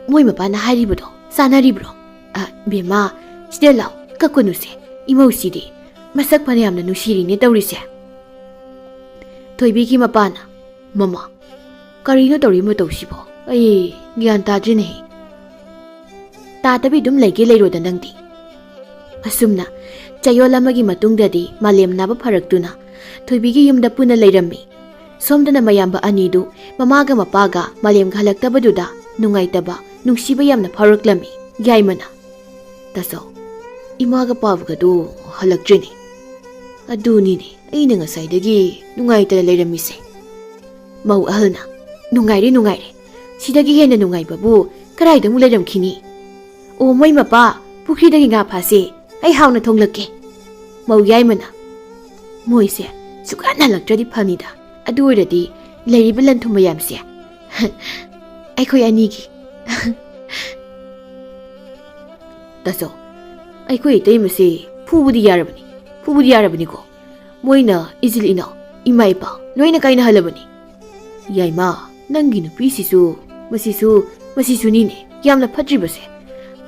"ꯃꯣꯏ ꯃꯄꯥꯅ ꯍꯥꯏꯔꯤꯕꯗꯣ ꯆꯥꯅꯔꯤꯕ꯭ꯔꯣ? ꯑ, ꯕꯦꯝꯃ, ꯁꯤꯗ ꯂꯥꯎ, ꯀꯞꯀꯅꯨꯁꯦ꯫ ꯏꯃꯧꯁꯤꯗꯤ ꯃꯁꯛ ꯐꯅ ꯌꯥꯝꯅ ꯅꯨꯡꯁꯤꯔꯤꯅꯦ ꯇꯧꯔꯤꯁꯦ꯫" ꯊꯣꯏꯕꯤꯒꯤ ꯃꯄꯥꯅ, "ꯃꯃꯥ, ꯀꯔꯤꯅꯣ ꯇꯧꯔꯤ ꯃꯇꯧꯁꯤꯕꯣ? ꯑꯩ ꯒ꯭ꯌꯥꯟ ꯇꯥꯗ꯭ꯔꯤꯅꯦ꯫" "ꯇꯥꯗꯕꯤ ꯑꯗꯨꯝ ꯂꯩꯒꯦ ꯂꯩꯔꯣꯗ ꯅꯪꯗꯤ꯫" ꯑꯁꯨꯝꯅ ꯆꯌꯣꯜ ꯑꯃꯒꯤ ꯃꯇꯨꯡꯗꯗꯤ ꯃꯥꯂꯦꯝ ꯅꯥꯕ ꯐꯔꯛꯇꯨꯅ ꯊꯣꯏꯕꯤꯒꯤ ꯌꯨꯝꯗ ꯄꯨꯟꯅ ꯂꯩꯔꯝꯃꯤ꯫ ꯁꯣꯝꯗꯅ ꯃꯌꯥꯝꯕ ꯑꯅꯤꯗꯨ ꯃꯃꯥꯒ ꯃꯄꯥꯒ ꯃꯥꯂꯦꯝꯒ ꯍꯜꯂꯛꯇꯕꯗꯨꯗ ꯅꯨꯡꯉꯥꯏꯇꯕ, ꯅꯨꯡꯁꯤꯕ ꯌꯥꯝꯅ ꯐꯥꯎꯔꯛꯂꯝꯃꯤ꯫ ꯌꯥꯏꯃꯅ, "ꯇꯥꯆꯧ, ꯏꯃꯥꯒ ꯄꯥꯕꯒꯗꯣ ꯍꯜꯂꯛꯇ꯭ꯔꯤꯅꯦ꯫ ꯑꯗꯨꯅꯤꯅꯦ ꯑꯩꯅ ꯉꯁꯥꯏꯗꯒꯤ ꯅꯨꯡꯉꯥꯏꯇꯅ ꯂꯩꯔꯝꯃꯤꯁꯦ꯫" ꯃꯧ ꯑꯍꯜꯅ, "ꯅꯨꯡꯉꯥꯏꯔꯦ, ꯅꯨꯡꯉꯥꯏꯔꯦ꯫ ꯁꯤꯗꯒꯤ ꯍꯦꯟꯅ ꯅꯨꯡꯉꯥꯏꯕꯕꯨ ꯀꯗꯥꯏꯗ ꯑꯃꯨꯛ ꯂꯩꯔꯝꯈꯤꯅꯤ? ꯑꯣ, ꯃꯣꯏ ꯃꯄꯥ, ꯄꯨꯈ꯭ꯔꯤꯗꯒꯤ ꯉꯥ ꯐꯥꯁꯦ꯫ ꯑꯩ ꯍꯥꯎꯅ ꯊꯣꯡꯂꯛꯀꯦ꯫" ꯃꯧ ꯌꯥꯏꯃꯅ, "ꯃꯣꯏꯁꯦ ꯁꯨꯛꯍꯟ ꯍꯜꯂꯛꯇ꯭ꯔꯗꯤ ꯐꯅꯤꯗ꯫ ꯑꯗꯨ ꯑꯣꯏꯔꯗꯤ ꯂꯩꯔꯤꯕ ꯂꯟ ꯊꯨꯝ ꯃꯌꯥꯝꯁꯦ ꯑꯩꯈꯣꯏ ꯑꯅꯤꯒꯤ꯫" "ꯇꯥꯆꯧ, ꯑꯩꯈꯣꯏ ꯏꯇꯩꯃꯁꯦ ꯐꯨꯕꯗꯤ ꯌꯥꯔꯕꯅꯤ, ꯐꯨꯕꯗꯤ ꯌꯥꯔꯕꯅꯤꯀꯣ꯫ ꯃꯣꯏꯅ ꯏꯆꯤꯜ ꯏꯅꯥꯎ, ꯏꯃꯥ ꯏꯄꯥ ꯂꯣꯏꯅ ꯀꯥꯏꯅꯍꯜꯂꯕꯅꯤ꯫ ꯌꯥꯏꯃ, ꯅꯪꯒꯤ ꯅꯨꯄꯤꯁꯤꯁꯨ, ꯃꯁꯤꯁꯨ, ꯃꯁꯤꯁꯨꯅꯤꯅꯦ ꯌꯥꯝꯅ ꯐꯠꯇ꯭ꯔꯤꯕꯁꯦ꯫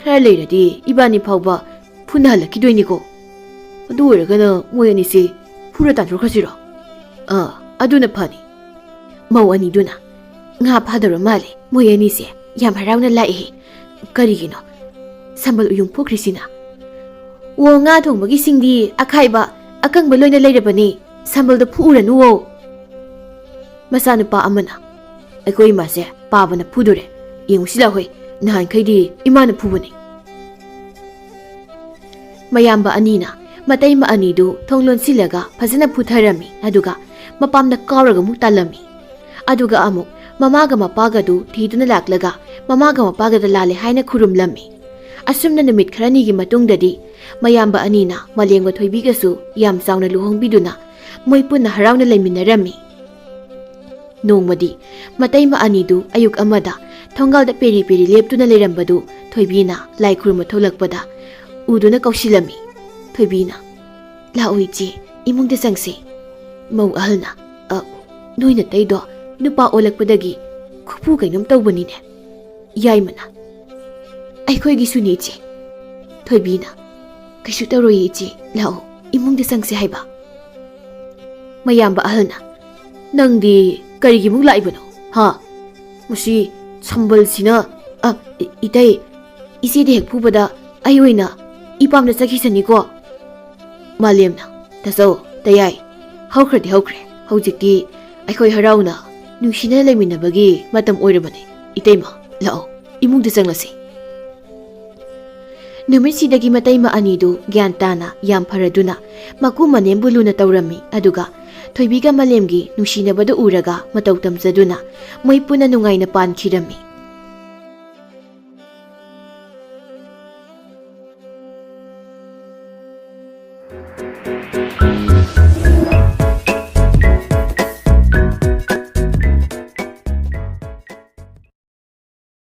ꯈꯔ ꯂꯩꯔꯗꯤ ꯏꯕꯥꯅꯤ ꯐꯥꯎꯕ ꯐꯨꯅꯍꯜꯂꯛꯈꯤꯗꯣꯏꯅꯤꯀꯣ꯫ ꯑꯗꯨ ꯑꯣꯏꯔꯒꯅ ꯃꯣꯏ ꯑꯅꯤꯁꯦ ꯐꯨꯔ ꯇꯥꯟꯊꯣꯛꯈ꯭ꯔꯁꯤꯔꯣ? ꯑꯥ, ꯑꯗꯨꯅ ꯐꯅꯤ꯫" ꯃꯧ ꯑꯅꯤꯗꯨꯅ, "ꯉꯥ ꯐꯥꯗꯧꯔ ꯃꯥꯜꯂꯦ, ꯃꯣꯏ ꯑꯅꯤꯁꯦ ꯌꯥꯝ ꯍꯔꯥꯎꯅ ꯂꯥꯛꯏ꯫ ꯀꯔꯤꯒꯤꯅꯣ ꯁꯝꯕꯜ ꯎꯌꯨꯡ ꯐꯨꯈ꯭ꯔꯤꯁꯤꯅ?" "ꯑꯣ, ꯉꯥ ꯊꯣꯡꯕꯒꯤ ꯁꯤꯡꯗꯤ ꯑꯈꯥꯏꯕ, ꯑꯀꯪꯕ ꯂꯣꯏꯅ ꯂꯩꯔꯕꯅꯤ, ꯁꯝꯕꯜꯗ ꯐꯨꯛꯎꯔꯅꯨꯋꯣ꯫" ꯃꯆꯥꯅꯨꯄꯥ ꯑꯃꯅ, "ꯑꯩꯈꯣꯏ ꯏꯃꯥꯁꯦ ꯄꯥꯕꯅ ꯐꯨꯗꯣꯔꯦ꯫ ꯌꯦꯡꯉꯨꯁꯤ ꯂꯥꯎ ꯍꯣꯏ, ꯅꯍꯥꯟꯈꯩꯗꯤ ꯏꯃꯥꯅ ꯐꯨꯕꯅꯤ꯫" ꯃꯌꯥꯝꯕ ꯑꯅꯤꯅ ꯃꯇꯩꯃ ꯑꯅꯤꯗꯨ ꯊꯣꯡ ꯂꯣꯟꯁꯤꯜꯂꯒ ꯐꯖꯅ ꯐꯨꯊꯔꯝꯃꯤ, ꯑꯗꯨꯒ ꯃꯄꯥꯝꯗ ꯀꯥꯎꯔꯒ ꯑꯃꯨꯛ ꯇꯥꯜꯂꯝꯃꯤ꯫ ꯑꯗꯨꯒ ꯑꯃꯨꯛ ꯃꯃꯥꯒ ꯃꯄꯥꯒꯗꯨ ꯊꯤꯗꯨꯅ ꯂꯥꯛꯂꯒ ꯃꯃꯥꯒ ꯃꯄꯥꯒꯗ ꯂꯥꯜꯂꯦ ꯍꯥꯏꯅ ꯈꯨꯔꯨꯝꯂꯝꯃꯤ꯫ ꯑꯁꯨꯝꯅ ꯅꯨꯃꯤꯠ ꯈꯔꯅꯤꯒꯤ ꯃꯇꯨꯡꯗꯗꯤ ꯃꯌꯥꯝꯕ ꯑꯅꯤꯅ ꯃꯂꯦꯝꯒ ꯊꯣꯏꯕꯤꯒꯁꯨ ꯌꯥꯝ ꯆꯥꯎꯅ ꯂꯨꯍꯣꯡꯕꯤꯗꯨꯅ ꯃꯣꯏ ꯄꯨꯟꯅ ꯍꯔꯥꯎꯅ ꯂꯩꯃꯤꯟꯅꯔꯝꯃꯤ꯫ ꯅꯣꯡꯃꯗꯤ ꯃꯇꯩꯃ ꯑꯅꯤꯗꯨ ꯑꯌꯨꯛ ꯑꯃꯗ ꯊꯣꯡꯒꯥꯜꯗ ꯄꯦꯔꯤ ꯄꯦꯔꯤ ꯂꯦꯞꯇꯨꯅ ꯂꯩꯔꯝꯕꯗꯨ ꯊꯣꯏꯕꯤꯅ ꯂꯥꯏ ꯈꯨꯔꯨꯝꯕ ꯊꯣꯛꯂꯛꯄꯗ ꯎꯗꯨꯅ ꯀꯧꯁꯤꯜꯂꯝꯃꯤ꯫ ꯊꯣꯏꯕꯤꯅ, "ꯂꯥꯛꯑꯣ ꯏꯆꯦ, ꯏꯃꯨꯡꯗ ꯆꯪꯁꯤ꯫" ꯃꯧ ꯑꯍꯜꯅ, "ꯑ, ꯅꯣꯏ ꯅꯇꯩꯗꯣ ꯅꯨꯄꯥ ꯑꯣꯜꯂꯛꯄꯗꯒꯤ ꯈꯨꯐꯨ ꯀꯩꯅꯣꯝ ꯇꯧꯕꯅꯤꯅꯦ꯫" ꯌꯥꯏꯃꯅ, "ꯑꯩꯈꯣꯏꯒꯤꯁꯨꯅꯤ ꯏꯆꯦ꯫" ꯊꯣꯏꯕꯤꯅ, "ꯀꯩꯁꯨ ꯇꯧꯔꯣꯏꯌꯦ ꯏꯆꯦ, ꯂꯥꯛꯑꯣ, ꯏꯃꯨꯡꯗ ꯆꯪꯁꯦ ꯍꯥꯏꯕ꯫" ꯃꯌꯥꯝꯕ ꯑꯍꯜꯅ, "ꯅꯪꯗꯤ ꯀꯔꯤꯒꯤꯃꯨꯛ ꯂꯥꯛꯏꯕꯅꯣ, ꯍꯥ? ꯃꯁꯤ ꯁꯝꯕꯜꯁꯤꯅ, ꯑ, ꯏ-, ꯏꯇꯩ, ꯏꯆꯦꯗ ꯍꯦꯛ ꯐꯨꯕꯗ ꯑꯩ ꯑꯣꯏꯅ ꯏꯄꯥꯝꯗ ꯆꯠꯈꯤꯁꯅꯤꯀꯣ꯫" ꯃꯥꯂꯦꯝꯅ, "ꯇꯥꯆꯧ, ꯇꯌꯥꯏ, ꯍꯧꯈ꯭ꯔꯗꯤ ꯍꯧꯈ꯭ꯔꯦ꯫ ꯍꯧꯖꯤꯛꯇꯤ ꯑꯩꯈꯣꯏ ꯍꯔꯥꯎꯅ ꯅꯨꯡꯁꯤꯅ ꯂꯩꯃꯤꯟꯅꯕꯒꯤ ꯃꯇꯝ ꯑꯣꯏꯔꯕꯅꯤ꯫ ꯏꯇꯩꯃ, ꯂꯥꯛꯑꯣ, ꯏꯃꯨꯡꯗ ꯆꯪꯂꯁꯤ꯫" ꯅꯨꯃꯤꯠꯁꯤꯗꯒꯤ ꯃꯇꯩꯃ ꯑꯅꯤꯗꯨ ꯒ꯭ꯌꯥꯟ ꯇꯥꯅ ꯌꯥꯝ ꯐꯔꯗꯨꯅ ꯃꯀꯨ ꯃꯅꯦꯝꯕꯨ ꯂꯨꯅ ꯇꯧꯔꯝꯃꯤ꯫ ꯑꯗꯨꯒ ꯊꯣꯏꯕꯤꯒ ꯃꯂꯦꯝꯒꯤ ꯅꯨꯡꯁꯤꯅꯕꯗꯨ ꯎꯔꯒ ꯃꯇꯧ ꯇꯝꯖꯗꯨꯅ ꯃꯣꯏ ꯄꯨꯟꯅ ꯅꯨꯡꯉꯥꯏꯅ ꯄꯥꯟꯈꯤꯔꯝꯃꯤ꯫